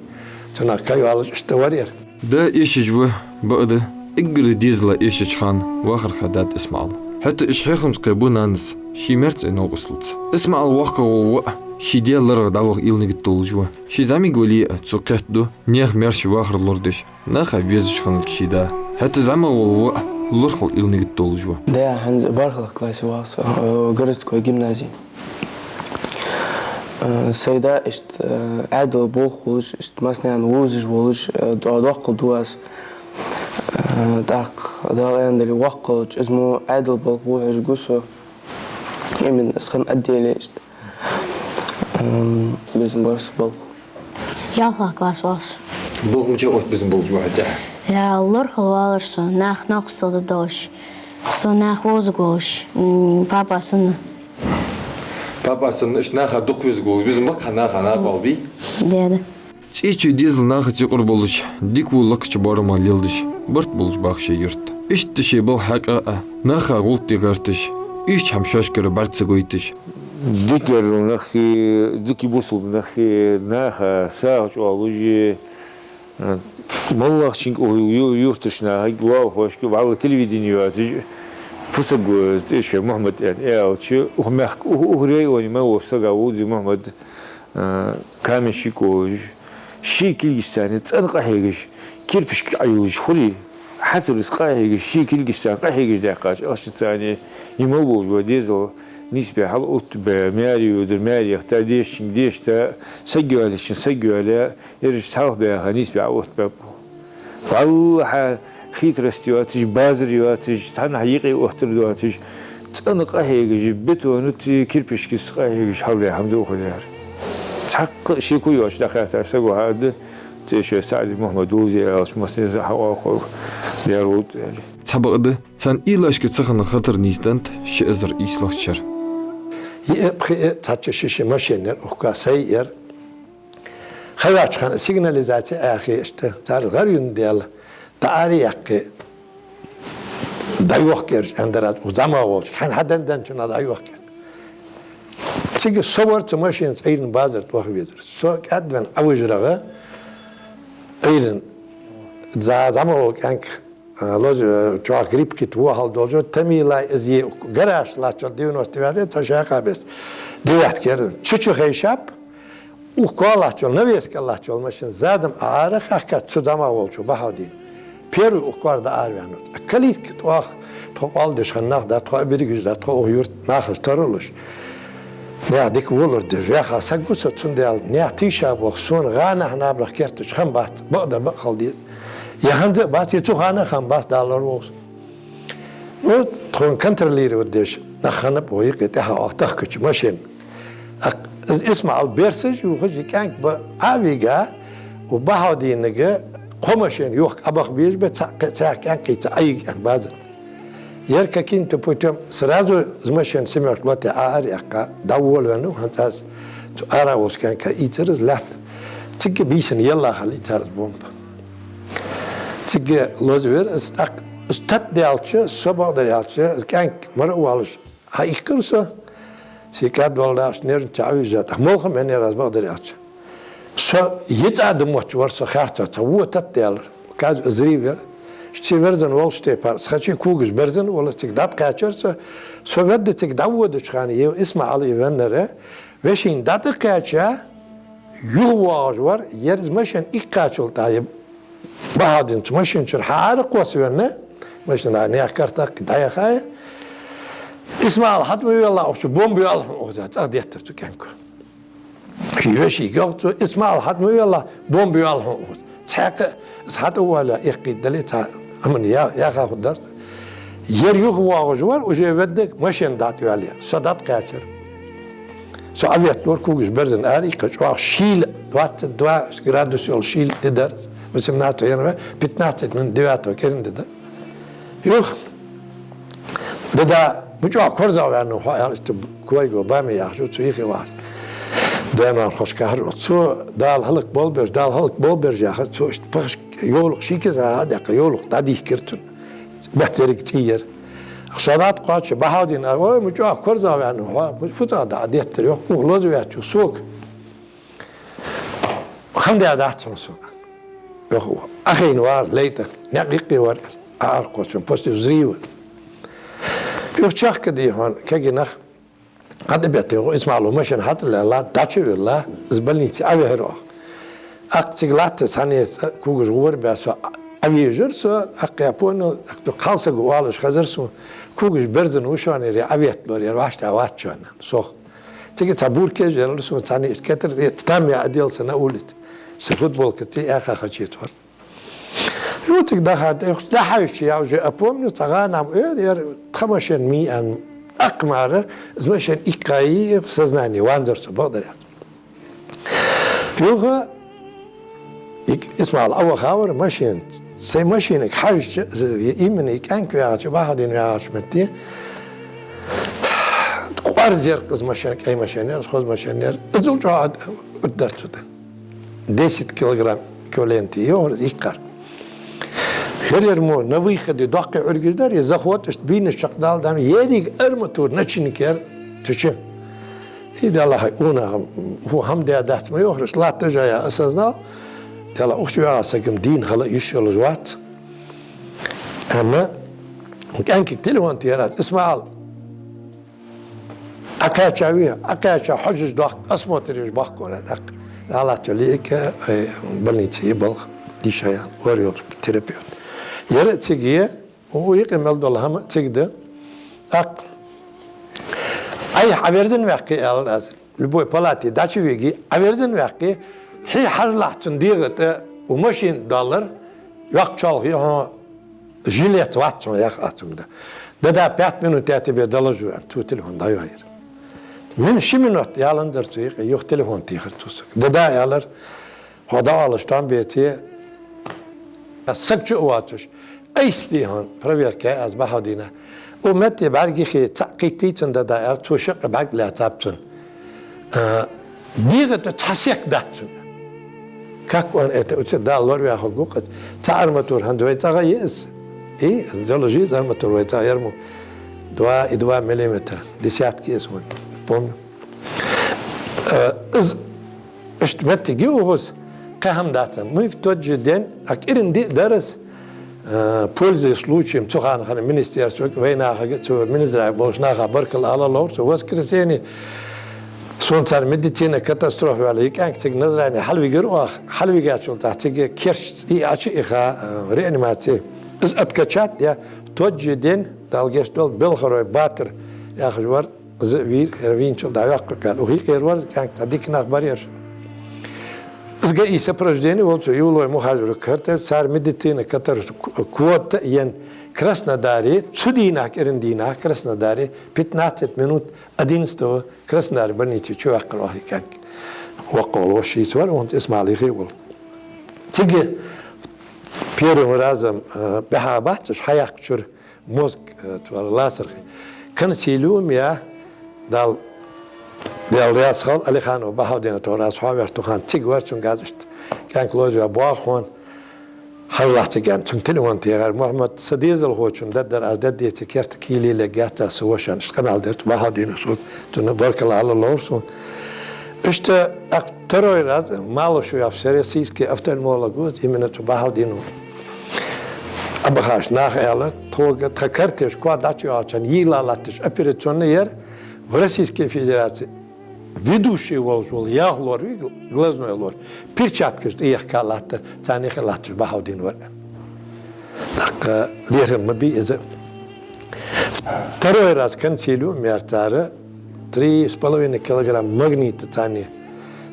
Цунах кхы йоаллаш иштта вар ер. Да эшаш ва, бакъда, эггара дезала эшача хана вахар хадад ИсмаӀала. ХӀаьта уж хьехамца кхебу нанас ший маьр-цӀай новкъосталца. ИсмаӀал воккхагӀвола воӀ ший даь ларагӀа дӀаваха уйла-нигат долаш ва. Ше зӀамига вале а цо кхетаду наьха маьрша вахар лорадеш, наха везаш хиннилга ший да. ХӀаьта зӀамагӀвола воӀ лорхӀал уйла-нигат долаш ва. Даь хӀанз бархӀлагӀа классе вагӀа со, э, городской гимназе. Э, сай да иштта, э, Ӏаьдала болх болаш, иштта массанена вовзаш волаш, э, до-, доккхал ду аз. Э, тӀаккха Дала аьннадале воккха хилча, из мо Ӏаьдала балха вохьаш гу со. Именно из хинна отделе иштта. Эм, безам бар са балха. ЯлхлагӀа классе вагӀа со. Балха мича отта безам болаш ва хьо тӀехьа? Я лорхӀал валар со, наха новкъостал де долаш. Со наха вовзаргва волаш, м, папа санна. Папа санна, иштта наха дукха везаргва волаш, безам ба-кх хьа наха, накъавалбий? Да, да. ЦӀечой дезал нахаца юкъара болаш, дика-во лакхача боарамах леладеш, барт болаш бах шоай юрт. Иштта шоай балха хьакъехьа а, наха гӀулакх де гӀерташ, ийрча хӀама шоашкара бӀарга ца гойташ, дика яр йола нах, дика бусалба нах, наха сагӀа чӀоагӀлуш, э, моллагӀчунга, ю-, юртарча нахага, лоалахошка, вӀалла телевидени йоацаш, фу саг ва из цӀечой Мухьмад аьнна аьлча, укх мехка, укх, укх районе мел волча сага вовзий Мухьмад, э, каменщик волаш, ший кулгашца цӀена къахьегаш, Кирпишка Ӏойолаш хуле, хьацар из къахьегаш, ший кулгашца къахьегаш даьккхача ахчанца, из мел болаш бола дезал нийсбе хьалъоттабе, маьре йодаш, маьре яхийта, дешачунга дешийта, саг йоалаечунга саг йоалае, ераш цхьалха баьха нийсбе Ӏооттабаьб. Валлахьи, хитрость йоацаш, базар йоацаш, цхьаннахьа юкъе оттар доацаш, цӀена къахьегаш, бетонаца, кирпишкаца къахьегаш хьалдаь хӀама да укхаза яр. Цхьаккха шеко йоацаш дӀакхаьчача саго хьадаьд, цу шоай СаӀди Мухьмад вовзий аьлча, массанена а хьаоалаш яр вовз аьле. Цхьабакъда, царна уйлашка ца хинна хатар нийсденнад ши эзар ийслагӀча шера. Йиъ, пхиъ, цхьацца ши-ши машен яр, укх касай яр. Ха йоацача хана сигнализаци Ӏехий иштта, цар гӀар юндаьлча, дӀаара яьккхе, дӀайохка ераш аьннадар аз, укх зӀамагӀа волча, хьайна хьаденна денначунна дӀайохка. Цига со вар цу машенаца Ӏуйрийна базар тӀа ваха везар. Со кӀаьдвенна ӀовижарагӀа Ӏуйрийна, за-, зӀамагӀа вола кӀаьнк, а, лоза, а, чӀоагӀа грипп кхийтта вахал долчо, Тамилай из е, гараж латтача девяносто девятый, цхьа шаккха бес. Девятка яр. Чу-чу хайшаб, укх коа латтача, навеска латтача машен задом Ӏоара хьаькхад цу зӀамагӀа волчо Бахьаудина. Первый укх коара дӀаараваьннав. А калитка тӀа оаха, тхо къоал деш хинна нах да, тхо а берригаш да, тхо укх юрта нахаца тара луш. Наьха дика волар да, ваьха саг ва со, цудухьа наьха тийшаболх сона гӀанахьа-набарахьа керттача хам бац, бакъда бакъ хила деза. Е хӀанз а бац, е цу хана а хам бац, Дала лораволва со. Ну, тхона контролировать деш нах хиннаб укх юкъе тӀехьа оаха тахкача машен. ТӀаккха из ИсмаӀал берсаш юхаш, из кӀаьнк ба Ӏовига, укх Бахьаудинага кхо машен йохка Ӏобаха безаш ба, цхьа-, цхьа кӀаьнк кхийца Ӏоига аьнна базар. Ер каким-то путём сразу из машен семёрка лоте Ӏоара яьккха, дӀаволавеннав, хӀанз аз цу ара волча кӀаьнка ийцар из лаьтта. Цига бийсанна елла хилий цар из бомба. Цига лозавир из, тӀаккха из тата даьлча, со бакъдар аьлча, из кӀаьнк мара а воалаш, хьаиккхар со. Се кӀаьдвала дахаш нервнича Ӏовижа, тӀаккха молха ма еннаяр аз, бакъдар аьлча. Со йицӀа да мотташ вар со харцо, цхьа во тата даьлар. Каз взрыв яр. Ши верзан волча тайпара, цхьа чу когаш берзан а волаш, цига дӀатӀакхаьчар со. Со ведда цига дӀаводача хана, е ИсмаӀал, е веннар, вешийна дӀатӀакхаьча, юхавоагӀаш вар, ер из машен иккхачул тӀехьагӀа, Бахьаудин цу машен чура хьааракхоссавенна, машен наьха карта дӀаяхай. ИсмаӀал, хьатӀа ма велла, укх чу бомба йоалл хьона укхаза, цӀагӀа деттар цу кӀаьнко. Ший вешийга йоах цо: ИсмаӀал, хьатӀа ма велла, бомба йоалл хьона укхаза. Цхьаькха а из хьатӀа а воалле, эккхийта дале, цхьа аман я-, яха хургдар. Ер юхавоагӀаш вар, уже ведда машен дӀатӀайоалае, со дӀатӀакхаьчар. Со Ӏоветталора, когаш берзан ара иккха, чӀоагӀа шийла, двадцать два градус йола шийла ди дар, восемнадцатого января, пятнадцать минут девятого кӀиран ди дар. Юха, дада, ма чӀоагӀа корзагӀваьннав хьо, аьлар, иштта Корьга Бами яхаш ва, цу юхе вахаш. Даьман хошка хьар, цо Дала хӀалак болх беш, Дала хӀалак болх беш яхаш, цо иштта пхашка йовлакх ший кизага хьадаьккха, йовлакх дӀадийхкар цунна. Бехтерига цӀий яр. Со дӀатӀакхоаче, Бахьаудина: «Ой, ма чӀоагӀа корзагӀваьннав хьо, ма фу цӀагӀа дӀа деттар, йоах, укх лозаваьчо сога хӀама даь дац хьона сона, йоах, Ӏохайна вар лай тӀа, наькъа юкъе вар», — аьлар. Ӏоаракхоачаш, после взрыва. Юха чехка дий хьона, кагий нах хьатӀабеттий, ИсмаӀало машен хьатӀалелла, дӀачувилла, из больнице Ӏовихьар оаха. ТӀаккха цига латта цхьанне когаш гӀор баь со Ӏовежар со, тӀаккха я понял, тӀаккха кхалсаго оалаш хезар сона, когаш берзан ва шоана, ер Ӏоветталора, ер вӀаштӀехьа вац шоана, сох. Цига цхьа буркеш яр сона, цхьанне иштта кетар, там я одел со на улице. Са футболка цӀи яха хачетвар. Юха цига дахар тӀа, юха дахьаюча я уже опомнил, цхьа гӀанам эр, ер тха машен ма йий аьнна, тӀаккха мара из машен иккхай, в сознании ванзар со, бакъдар аьлча. Юха ик-, ИсмаӀал Ӏовахавар машен, сай машенага хьежача, именно из кӀаьнк ваьгӀача, Бахьаудин ваьгӀача метте, къорза яр-кх из машен, кӀай машен яр, хоза машен яр, иззал чӀоагӀа урд дар цу тӀа. Десять килограмм эквивалент я, йоах, иккхар. Ер-ер мо на выходе доккхий Ӏургаш дар, из заход иштта бийнаш чакхдала дам, еррига арматура начинка яр цу чу. И Далла хьай, унахам, хӀама даь дац ма йоахараш, латташ я, осознал. Далла, укх чу ваьгӀа саг-м дийна хила йиш йолаш вац, аьнна, кӀаьнкага телефон тера аз: «ИсмаӀал, Ӏокхаьчавий?» «Ӏокхаьчав, хьожаш дохк, осмотр еш бохк хьона тӀаккха». Аллахьчул лиъиг, э, больнице йи балха. дийша яьнна, лор йолча терапевт. Ер а цига я, укх юкъе мел дола хӀама а цига да. ТӀаккха Ӏайха Ӏоверзан ваьккхе, аьлар аз, любой палате дӀачувеге, Ӏоверзан ваьккхе, хье хьажалахь цун дегӀа тӀа, укх машина доаллар, йоккха чоалхе хьона жилет вац хьона, яхар цунга да. «Да-да, пять минут, я тебе доложу», аьнна, цо телефон дӀайоахаяр. Мин-, ши минот яланзар цу юкъе, юха телефон техар цо сога. «Да-да», аьлар, хьо дӀаоалаш там беце, саг чу а воацаш, айса дий хьона проверка яь аз Бахьаудина. Укх метте бӀаргех цхьаъ кхийттий цун, «да-да», аьлар, цо шаккха бӀарг лаьцаб цун. А, дегӀа тӀа цхьа сек дац цун. Как он это? Уци Дала лорваь хургва-кх из. Цхьа арматура хӀанз вай цӀагӀа я из. И, заложи из арматура вай цӀагӀа, ер мо два и два миллиметра. Десятки я из хьона, помню. Э, из иштта моттиг я укхаза, кхы хӀама дац. Мы в тот же день, а кӀиран диъ дар из, э, пользуясь случаем, цу хана хинна министерствага, вай нахага, цу Минздрава болча наха баркал ала ловра со. В воскресенье сона цар медицина катастрофа ваьлла, ер кӀаьнк цига Назране хьалвигар оаха, хьалвигачул тӀехьагӀа цига керча цӀий Ӏочу а иха, э, реанимаци. Из откачать яь, в тот же день, Дала гешт долда, Белхарой Батыр яхаш вар, из а вийр, ер вийначул дӀа йоккха кхел. Укх юкъера вар из кӀаьнк, цхьа дика нах бар ераш. Из ГАИ сопровождени волча Юлой Мухажирага хартар, цар медицина катар к-, квота а енна Краснодаре, цу дийнахьа, кӀиран дийнахьа Краснодаре пятнадцать минут одиннадцатого Краснодаре больнице чуваккхар оаха ер кӀаьнк. ВоккхагӀвола воша йийца вар, укхунца Исмаил йихи а вола. Цига первым разом, э, бӀаьха бац уж хьаяккхачура, мозг, э, цу лацархи. Консилиум яь, Дала, Дала раьза хилва, Алиханов Бахьаудина тохар аз хьоавеш ту хана цига вар, цунга аз иштта: «КӀаьнк лозаваь боагӀа хьона, хьажалахь цига», аьнна, цунга телефон техар. Мухьаммад, са дезалхочун даддар аз даддеце керта кхы лелаергьяц аз са вошан, иштта къамаьл дир цу Бахьаудина сога, цунна баркал ала ловра сона. Иштта тӀаккха второй раз Малышев яхаш всероссийский офтальмолог ва из, именно цу Бахьаудина ва. Абахаш наха аьлар, тхога тха картеш коа дӀачуяхача хана йийла латташ операционни яр, в Российской Федерации ведущий волаш вола ялх лор вий, глазной лор, перчаткаш тӀаехка латтар, царна юхе латташ Бахьаудин вар. ТӀаккха лерхӀам ма бий из. Второй раз консилиум яьр цар, три с половиной килограмм магнита царна,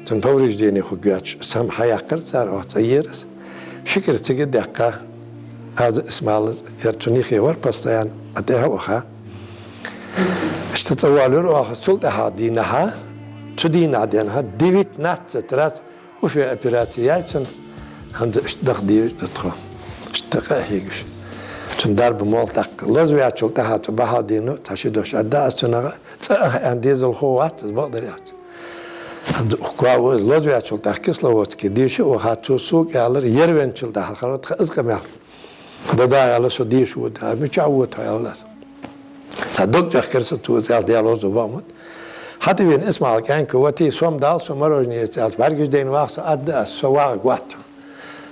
цун повреждени хургйоацаш, сам хьаяккхар цар, оаха цӀа ер из. Ши кӀира цига даьккха, аз а, Исмаил а, ер цун юхе вар постоянно, а тӀехьа а ваха. Иштта цӀа воалавир оаха, цул тӀехьа дийнахьа, цу дийнахьа денз девятнадцать раз укх юкъе операци яьй цун, хӀанз иштта даха дезаш да тхо. Иштта къа а хьегаш. Цун дарба молла тӀаккха. Лозаваьчул тӀехьа цу Бахьаудина цхьа ши дош аргда аз цунах, цӀа а аьнна дезалхо вац из, бакъдар аьлча. ХӀанз укх коа ва из. Лозаваьчул тӀехьа Кисловодске деша а ваха, цо сога аьлар, ер венначул тӀехьагӀа хилар тха из къамаьл. «Да-да», аьлар, «со деша вода». «А мичахьа вода хьо?» аьлар аз. Цхьа дог чӀехкар са цо, из аьлча, Даьла лозаву, Мухьаммад. ХьатӀавена Исмаила кӀаьнк: «Вати, сом дала, со мороженое эца», аьлча, бӀаргаш дайна ваха со, аргда аз, со вагӀаргвац хьона.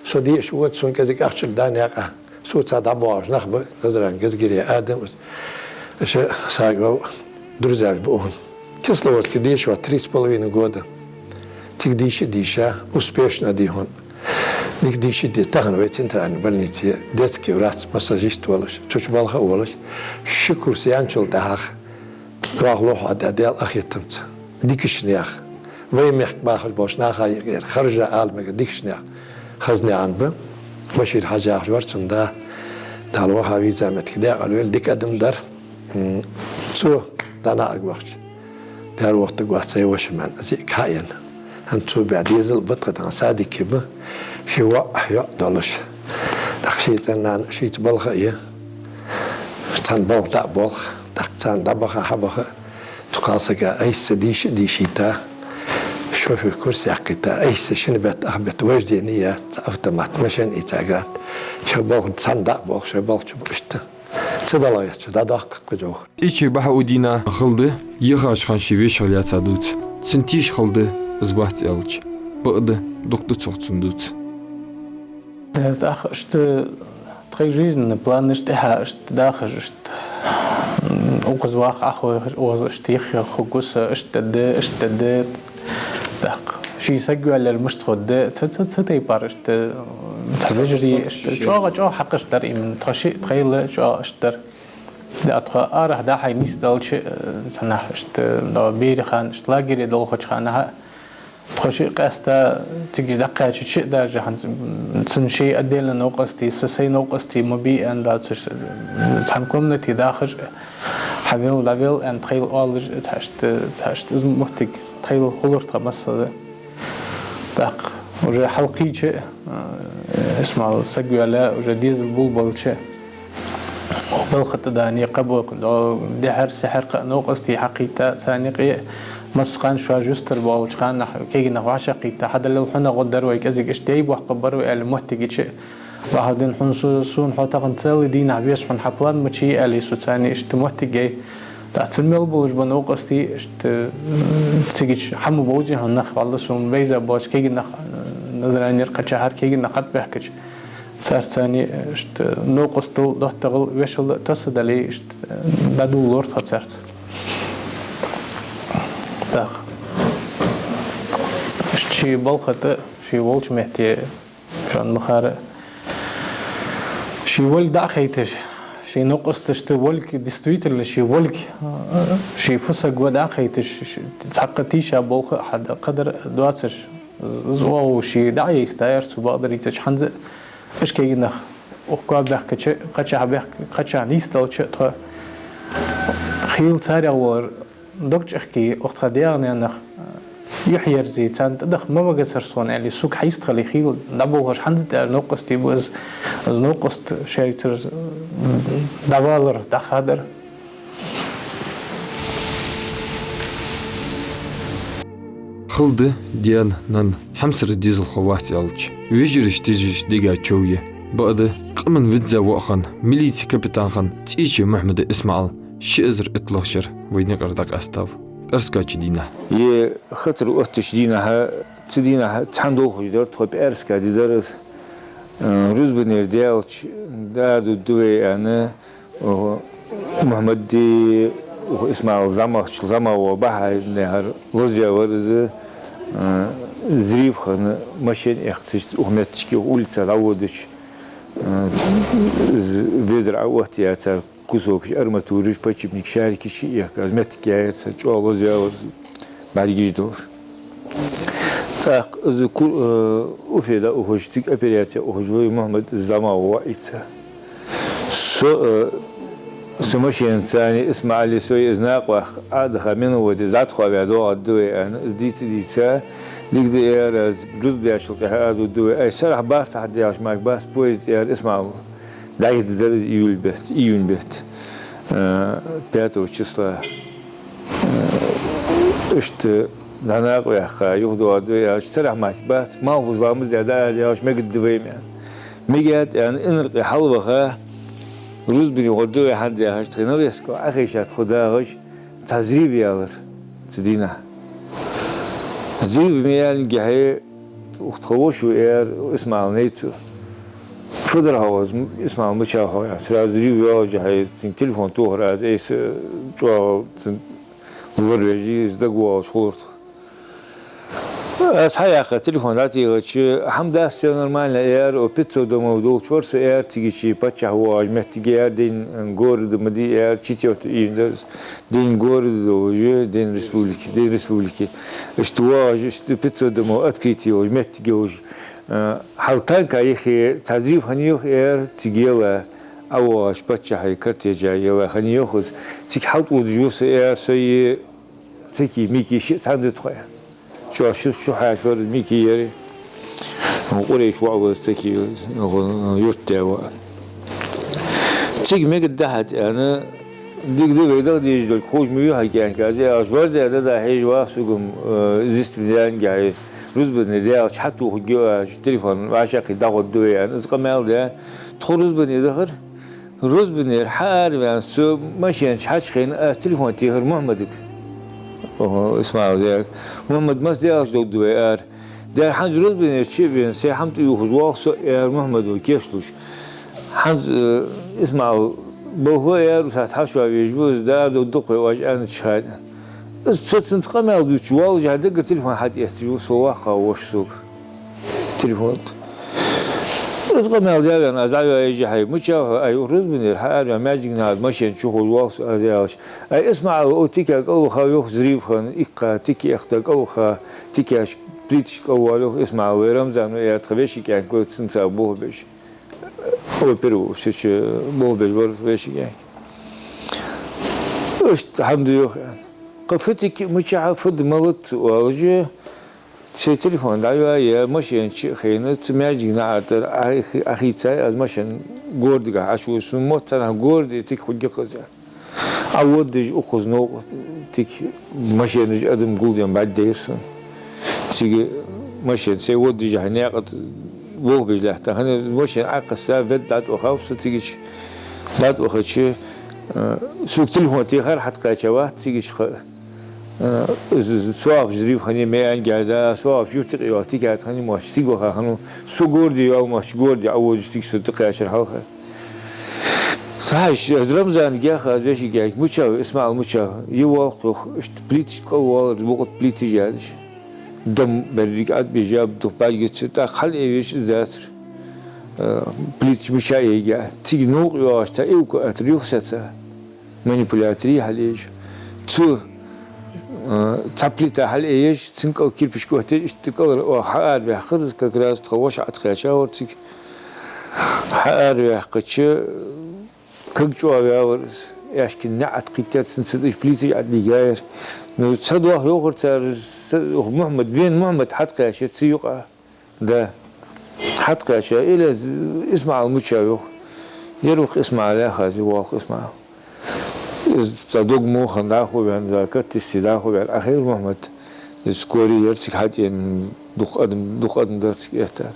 Со деша вода, сона кӀезига ахча да наькъа. Со цхьа дӀабоагӀаш нах ба, Назран газгире адам. Иштта сагов друзьяш ба укхун. Кисловодске деша ваха три с половиной года. Цига дийша а дийша, успешно дий хьона. Дика дийша а дийша, тахан вай центральный больнице детский врач, массажист волаш, цу чу балха а волаш, ши курс яьнначул тӀехьагӀа, догӀа лохьа да Даьла къахетамца. Дикача наьха, вай мехка бахаш болча наха юкъера, харжа ала мегаргдолаш дикача наьха хоза наӀар ба. Башир-Хьажа яхаш вар цун да, Дала ваха веза моттиге даькъала войла, дика адам дар. М, цо дӀанаӀарга вахача, дера вохийтаргвац сай воша, аьнна, зиъ хьаена. ХӀанз цо баь дезал ба тха, тахан садике ба, ший воӀ, йоӀ долаш. ТӀаккха ший цӀен-нана шийца балха а я. Цхьан балха дӀа а болх, тӀаккха царна дӀабаха, хьабаха, цу кхалсага айса деша а дийшийта, шофера курс яьккхийта, айса шин бетта, ах бетта вождение яь, цхьа автомат, машен ийца грант. Шоай балха цхьан дӀа а болх, шоай балха чу ба иштта. Ца далагӀа еццача дӀадоаккх кхы жовхар. Ичи Бахьаудина хала да, яхача хана ший веший хила яц а дувц. Цун тийша хала да, из бац аьлча. Бакъда, дукха да цох цун дувц. Э, тӀаккха иштта тхоай жизненный планаш тӀехьа иштта дахаш иштта, м, укхаза ваха Ӏохайша, укхаза иштта йиххе хургва со, иштта да, иштта да. ТӀаккха Ший саг йоалаяр мишта хургда, цу, цу, цу тайпара иштта, цхьа вежарий, иштта, чӀоагӀа, чӀоагӀа хьакъаш дар именно, тхо шиъ, тхоайла чӀоагӀа иштта дар. Да, тхо арахьа дӀа-хьа нийсделча, э, цхьаннахьа иштта, да, берий хана, иштта лагере долхача хана, хьа, тхо шиъ къаьстта цига дӀакхаьчача, даже хӀанз, м, цун ший отдельно новкъостий, са сай новкъостий ма бий аьнна дац уж, э, цхьан комнате дахаш, хьавел, дӀавел аьнна тхоайла оалаш, цхьа иштта, цхьа иштта из моттиг тхоайла хулар тха массаза. ТӀаккха уже хьалкхийча, э, Исмаил саг йоалаяь, уже дезал болабелча, балха тӀа да никъ боккха, до дехьара-сехьара кхы новкъостий хьакхийтта, царна юкъе массахана шоаш юстара болча хана, кегий нах вӀашагӀкхийтта, хьадаллал хьона гӀо дар вай, кӀезига иштта дай боккха бар вай аьнна моттиг йича, Бахьаудин, хьона со, сона хьо тахан целый дийнахьа веза, хьона хьа план ма йий аьле, со царна иштта моттиг яьй. ТӀаккха цун мел болаш ба новкъостий, иштта, м, цигача хӀама бовзий хьона нах, валлахӀи, сона бейза боацаш кегий нах, э, Назранера кхаьча хӀара кегий нах хьатӀабаьхкача, царца царна, э, иштта, новкъостал, доттагӀал, вешал тосса дале, иштта, э, дӀадоладора тха царца. ТӀаккха иштта ший балха тӀа, ший волча метте, Шоана ма харра, ший волга дӀа а хайташ, ший новкъосташта волга, действительно, ший волга, ший фу саг ва дӀа а хайташ, ш-, цхьаккха тийша болх а хьадаь, кхыдар доацаш, з-, зӀоагӀо ший дӀа а йийстаяр цу бакъдар ийцача хӀанз а, уж кегий нах укх коа баьхкача, кхаьча баьхк-, кхаьча нийсделча тхо хийла царех валар, дог чӀехке, укх тха даь-наьна нах юхьерзе, царна тӀадах ма магацар сона аьле, сога хьайистхиле хийла дӀаболхаш хӀанз а тӀера новкъостий ба из, из новкъост шайцара дӀавалар, дӀахадар. Хала да даь-наьна хьамсара дезалхо вац аьлча, вежарашта дезаш дега чов я. Бакъда, къаман визза воӀ хинна, милици капитан хинна, ЦӀечой Мухьмада Исмаила ши эзар итлагӀча шера вай наькъара дӀакъаьстав пӀаьраска чу дийнахьа. Е хатар оттача дийнахьа, цу дийнахьа цхьана долхаш дар, тхо пӀаьраска ди дар из. Э, рузбанера даьлча, дӀаара дувргда вай аьнна, укх Мухьмади, укх Исмаила зӀамагӀча, зӀамагӀа вола Бахьаудин хьар лозаваь вар из, э, взрыв хинна машен эккхача, укх моттиге, укх улица дӀаводача, э, из ведар Ӏаоттаяь цар кусокаш, арматураш, подшипник, шарикаш шиъ эккха, из моттиг яьяр цар, чӀоагӀа лозаваь вар из, бӀаргаш долаш. ТӀаккха из ку-, э, Уфе дӀаухаш, цига операце ухаш вар Мухьмад, из зӀамагӀа воӀ ва из. Со, э, са машенаца цхьана Исмаили сой из накъаваккха Ӏодаха минуте зӀатхо ваь доагӀаргда вай аьнна, из дийца-дийца, дика да, аьлар аз, рузба даьчул тӀехьагӀа Ӏодувргда вай. Ай, сарахьа бац хьа дехаш мара, бац поезд, аьлар Исмаила. ДӀаяхьийта дар из июль бетта, июнь бетта, э, пятого числа. Э, иштта дӀанакъаваьккха, юхадоагӀаргда вай аьлча, сарахьа мара бац, малхбуза ламаз даь дӀаала аьлча, мегаргда вай аьнна. Мегаьд аьнна, инаркъе хьалваха, рузбане гӀоргда вай хӀанз яхаш, тхоай навеска Ӏохайша тхо дагӀаш, цхьа взрыв яьлар цу дийнахьа. Взрыв ма яьллинге хье, укх тха воша ва, аьлар Исмаила найцо. Фу дар хьогӀ из, Исмаил, мичахьа хьо, аьнна. Сразу взрыв йоагӀача хье, цунга телефон тохар аз, айса чӀоагӀа цунна лоравеш, из дагавоалаш хулар тхо. Аз хьаяьккха телефон дӀатехача, хӀама дац, всё нормально, аьлар, о, пятьсот домов долча вар со, аьлар, цигача паччахьа воагӀача моттиге, аьлар, день города ма дий, аьлар, четвёртого июня дар из, день города долаш, день республики, день республики. Иштта воагӀаш, иштта пятьсот домов открытие йолаш, моттиг йолаш. Э, хьал танка юхе цхьа взрыв хинна йоах, аьлар, цига ела, ӀавоагӀача паччахьа кортежа ела хинна йоах из, цига хьалтӀадувш ва со, аьлар, сой Цаки, Мики шиъ цхьана да тхо. ЧӀоагӀа шу, шу хьаьшвар Мики яр. Къурейш воӀ ва из, Цаки, юртдаь воӀ. Цига мегаргда хьа, аьнна, дика да, вай дагадеш долга ховш ма вий хьа, кӀаьнк, аз, аьлча, варда да, да, хьежа ваха сога-м, э, зистам даьнга хье. Рузбане даьлча хьатохаргья аз, телефон вӀашагӀкхийтта дӀагӀоргда вай, аьнна, из къамаьл даь. Тхо рузбане дахар. Рузбанера хьаараваьнна, со машен чу хьачухайна, аз телефон техар Мухьмадага. Ого, Исмаила даьга. Мухьмад, масса даьлча довргда вай ара? Даьра, хӀанз рузбанера чу а вена, сай хӀама тӀаювхаш воагӀа со, аьлар Мухьмада кечлуш. ХӀанз, э, Исмаил, балха ва, аьлар, укх сахьате хьалха везаш ва из, дӀаарадовргда-кх вай оаш аьннача хана. Из цо цунца къамаьл дувцаш воаллаш, хьа дагара телефон хьатӀаэтташ ва со, воккха воша сога. Телефон. Из къамаьл даь вена, аз дӀаваьлча хьай, мича ва хьо, ай, юха рузбанера, хьа ара ваьнна, маьждига наха машен чу ховш воалл со, аз аьлча. Ай, ИсмаӀал, о, тика кӀалваха, йоах, взрыв хинна, иккха тика эхта кӀалваха, тикаш плиташ кӀалвоал, йоах, ИсмаӀал, вай Рамзан ва, яр тха веший кӀаьнк ва, цунца болх беш. Опер ва, шича болх беш вар веший кӀаьнк. Иштта хӀама да, йоах, аьнна. Кхы фу тика, мичахьа, фу да, малад оалаш, сай телефон дӀаваь, е машен чу а хайна, цу маьждига наӀарга тӀара Ӏохи-, Ӏохийцай аз машен, гордагахьа Ӏочувув сона, мотт цхьаннахьа горда тика хургья-кх из. Ӏа воддаш укхаза новкъа тика машенаш, адам гулденна бӀаргадайра сона. Цига машен сай воддаш хьа наькъа тӀа болх беш лаьтта. ХӀана машен Ӏокхесса, ведда дӀатӀавахав со цигача. ДӀатӀавахача, э, сога телефон техар, хьатӀакхаьча вац цигача ха. Э, из, из, соагӀа взрыв хиннай, маьӀан гайда, соагӀа юрта юкъе йола тика хиннай, моч цига ваха хиннав. Со горда йола моч горда Ӏоводаш цига со тӀакхаьчар хьалха. Цхьа иш, аз Рамзанга яхар, аз вешийга яхар, мича ва, ИсмаӀал, мича ва? Е воалл-кх, йоах, иштта плиташ кӀалвоалар, букъа тӀа плиташ ядаш. Дам беррига Ӏад бижаб, дукха бӀаргагуц, тӀаккха хьалъайвеш из дацар. Э, плиташ мича яйга. Цига новкъа йоагӀаш цхьа эвакуатор юха сецар. Манипуляторий хьалъеш. Цо, э, цхьа плита хьалъайеш, цун кӀал кирпичка оттаеш, иштта кӀалара оаха хьаараваьккхар, как раз тха воша Ӏатхаьча вар цига. Хьаараваьккхача, ког чӀоагӀваьвар из, аьшка наӀарга кхийттар, цунца уж плиташ Ӏадийгаяр. Ну, ца доах, йоахар цар, ца, Мухьмад, вена Мухьмад хьатӀакхаьчар цу юкъа. Да. ХьатӀакхаьча, или ИсмаӀал мича ва, йоах. Ер ва-кх ИсмаӀал, яхар аз, воалл-кх ИсмаӀал. Из цхьа дог муха дӀахо ваьнна, за картиси дӀахо ваьнна, Ӏохайра Мухьмад. Из скорый яр цига хьатӀаенна, дукха адам, дукха адам дар цига эттар.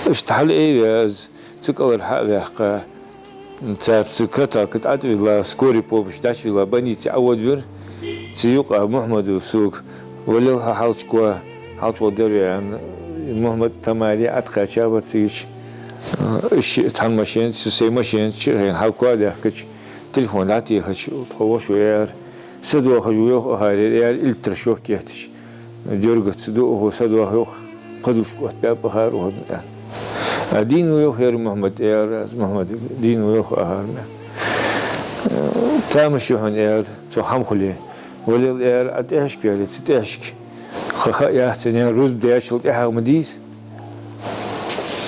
Иштта хьалъайве аз, цу кӀалара хьа а ваьккха, цар цу каталка тӀа тӀавилла, скорый помощь дӀачувилла, больнице Ӏоводавир. Цу юкъа Мухьмада сога: «Валел хьо хьалчуква, хьалчугӀа дар ве», — аьнна, Мухьмад Тамари Ӏатхаьча вар цигача. Э, иштта цхьан машенаца, сай машенаца чу а хайна, хьалкхоа даьхкача, телефон дӀатехача, тха воша аьлар: «Са доахаш ва, йоах, ахар ер», — аьлар, иллитраш йоах кехаташ. Дергаца ду укхо, са доах, йоах, кхы душка оттабаьб ахар укхо, аьнна. «А дийна ва, йоах, ер Мухьмад?» — аьлар аз Мухьмадага. «Дийна ва, йоах, ахар», — аьнна. «Тамаш я хьона, — аьлар, — цох хӀама хуле. Валел, — аьлар, — Ӏа тӀехьашка ваьле, цу тӀехьашка. Кхы ха яц вайна, — аьлар, — рузба даьчул тӀехьагӀа ма дийса.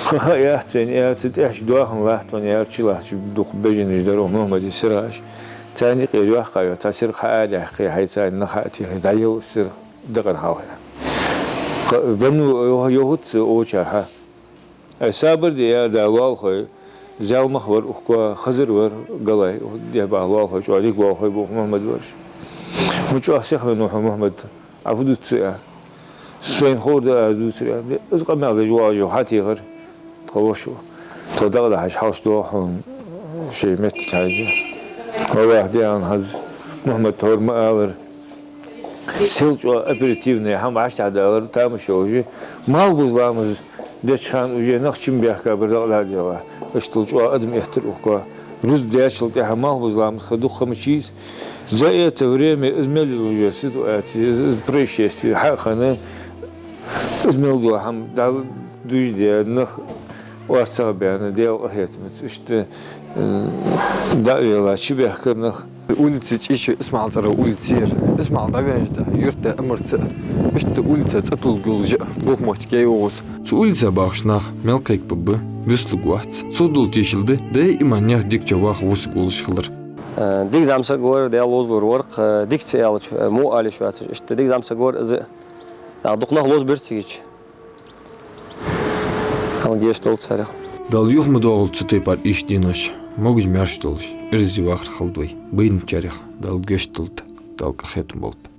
Кхы ха яц вайна, — аьлар, — цу тӀехьашка доахан латт вайна, — аьлар, — чулоацаш дукха бежанаш дар укх Мухьмада сиргӀаш. Царна юкъера йоккха йола цхьа сиргӀа хьаара яьккхе, хьай царна нах хьа а техе, дӀаяла сиргӀа дакъа хьалха». Кхы венна ва, йоах, йоахац цо очархьа. Ай, сабар де, — аьлар, — Дала лоалахой, Зелимха вар укхо, Хизар вар Галай, укх дехьа баха лоалахой, чӀоагӀа дика лоалахой ба укх Мухьмада бараш. Ма чӀоагӀа сихвенна ва хьо, Мухьмад, Ӏа фу дувц, — аьнна. — Сона ховр да аз дувцар, — аьнна. — Из къамаьл деш воаллаш ва хьатӀехар тха воша. Тхо дакъа дахьаш хьалхашка доагӀа хьона шоай моттиге хьежжа. Валлахьи, дегӀан хьажа, Мухьмада тховра ма аллара. Сел чӀоагӀа оперативни хӀама вӀаштӀехьадалар тамаш йолаш. Малхбуза ламаз деча хана уже нах чу ма баьхкабар, дакъа дӀа а делла. Иштта чӀоагӀа адам эттар укхо. Рузба даьчул тӀехьагӀа малхбуза ламаз ха дукха ма чийса. За это время из мел йолаш йола ситуаци, из, из происшествие хьа а хинна, из мел дола хӀама дӀа дужде, нах орцагӀбаьнна, Даьла къахетамца. Иштта, э, дӀа а велла, чубаьхкар нах. Улица чӀича ИсмаӀал цӀерагӀа улица яр. ИсмаӀал дӀаваьннача юрта а, Ӏумарца а, иштта улица цӀи тулларгйолаш а болх моттиг я укхаза. Цу улица бахаш нах мел кхайкабаргба, буьслургвац. Цо дола тешал да, даиман наьха дегча ваха вусаргволаш хилар. Э, дика зӀамсаг вар, Даьла ловзалора вар-кх, э, дика ца аьлча, э, во ала йиш йоацаш. Иштта дика зӀамсаг вар из. ТӀаккха дукха нах лозабир цигача. Дала гешт долда царех. Дала юха ма доагӀалда цу тайпара ийрча денош, могаш-маьрша долаш, Ӏаьржа вахар хилда вай. Байначарех Дала гешт долда, Дала къахетам болба.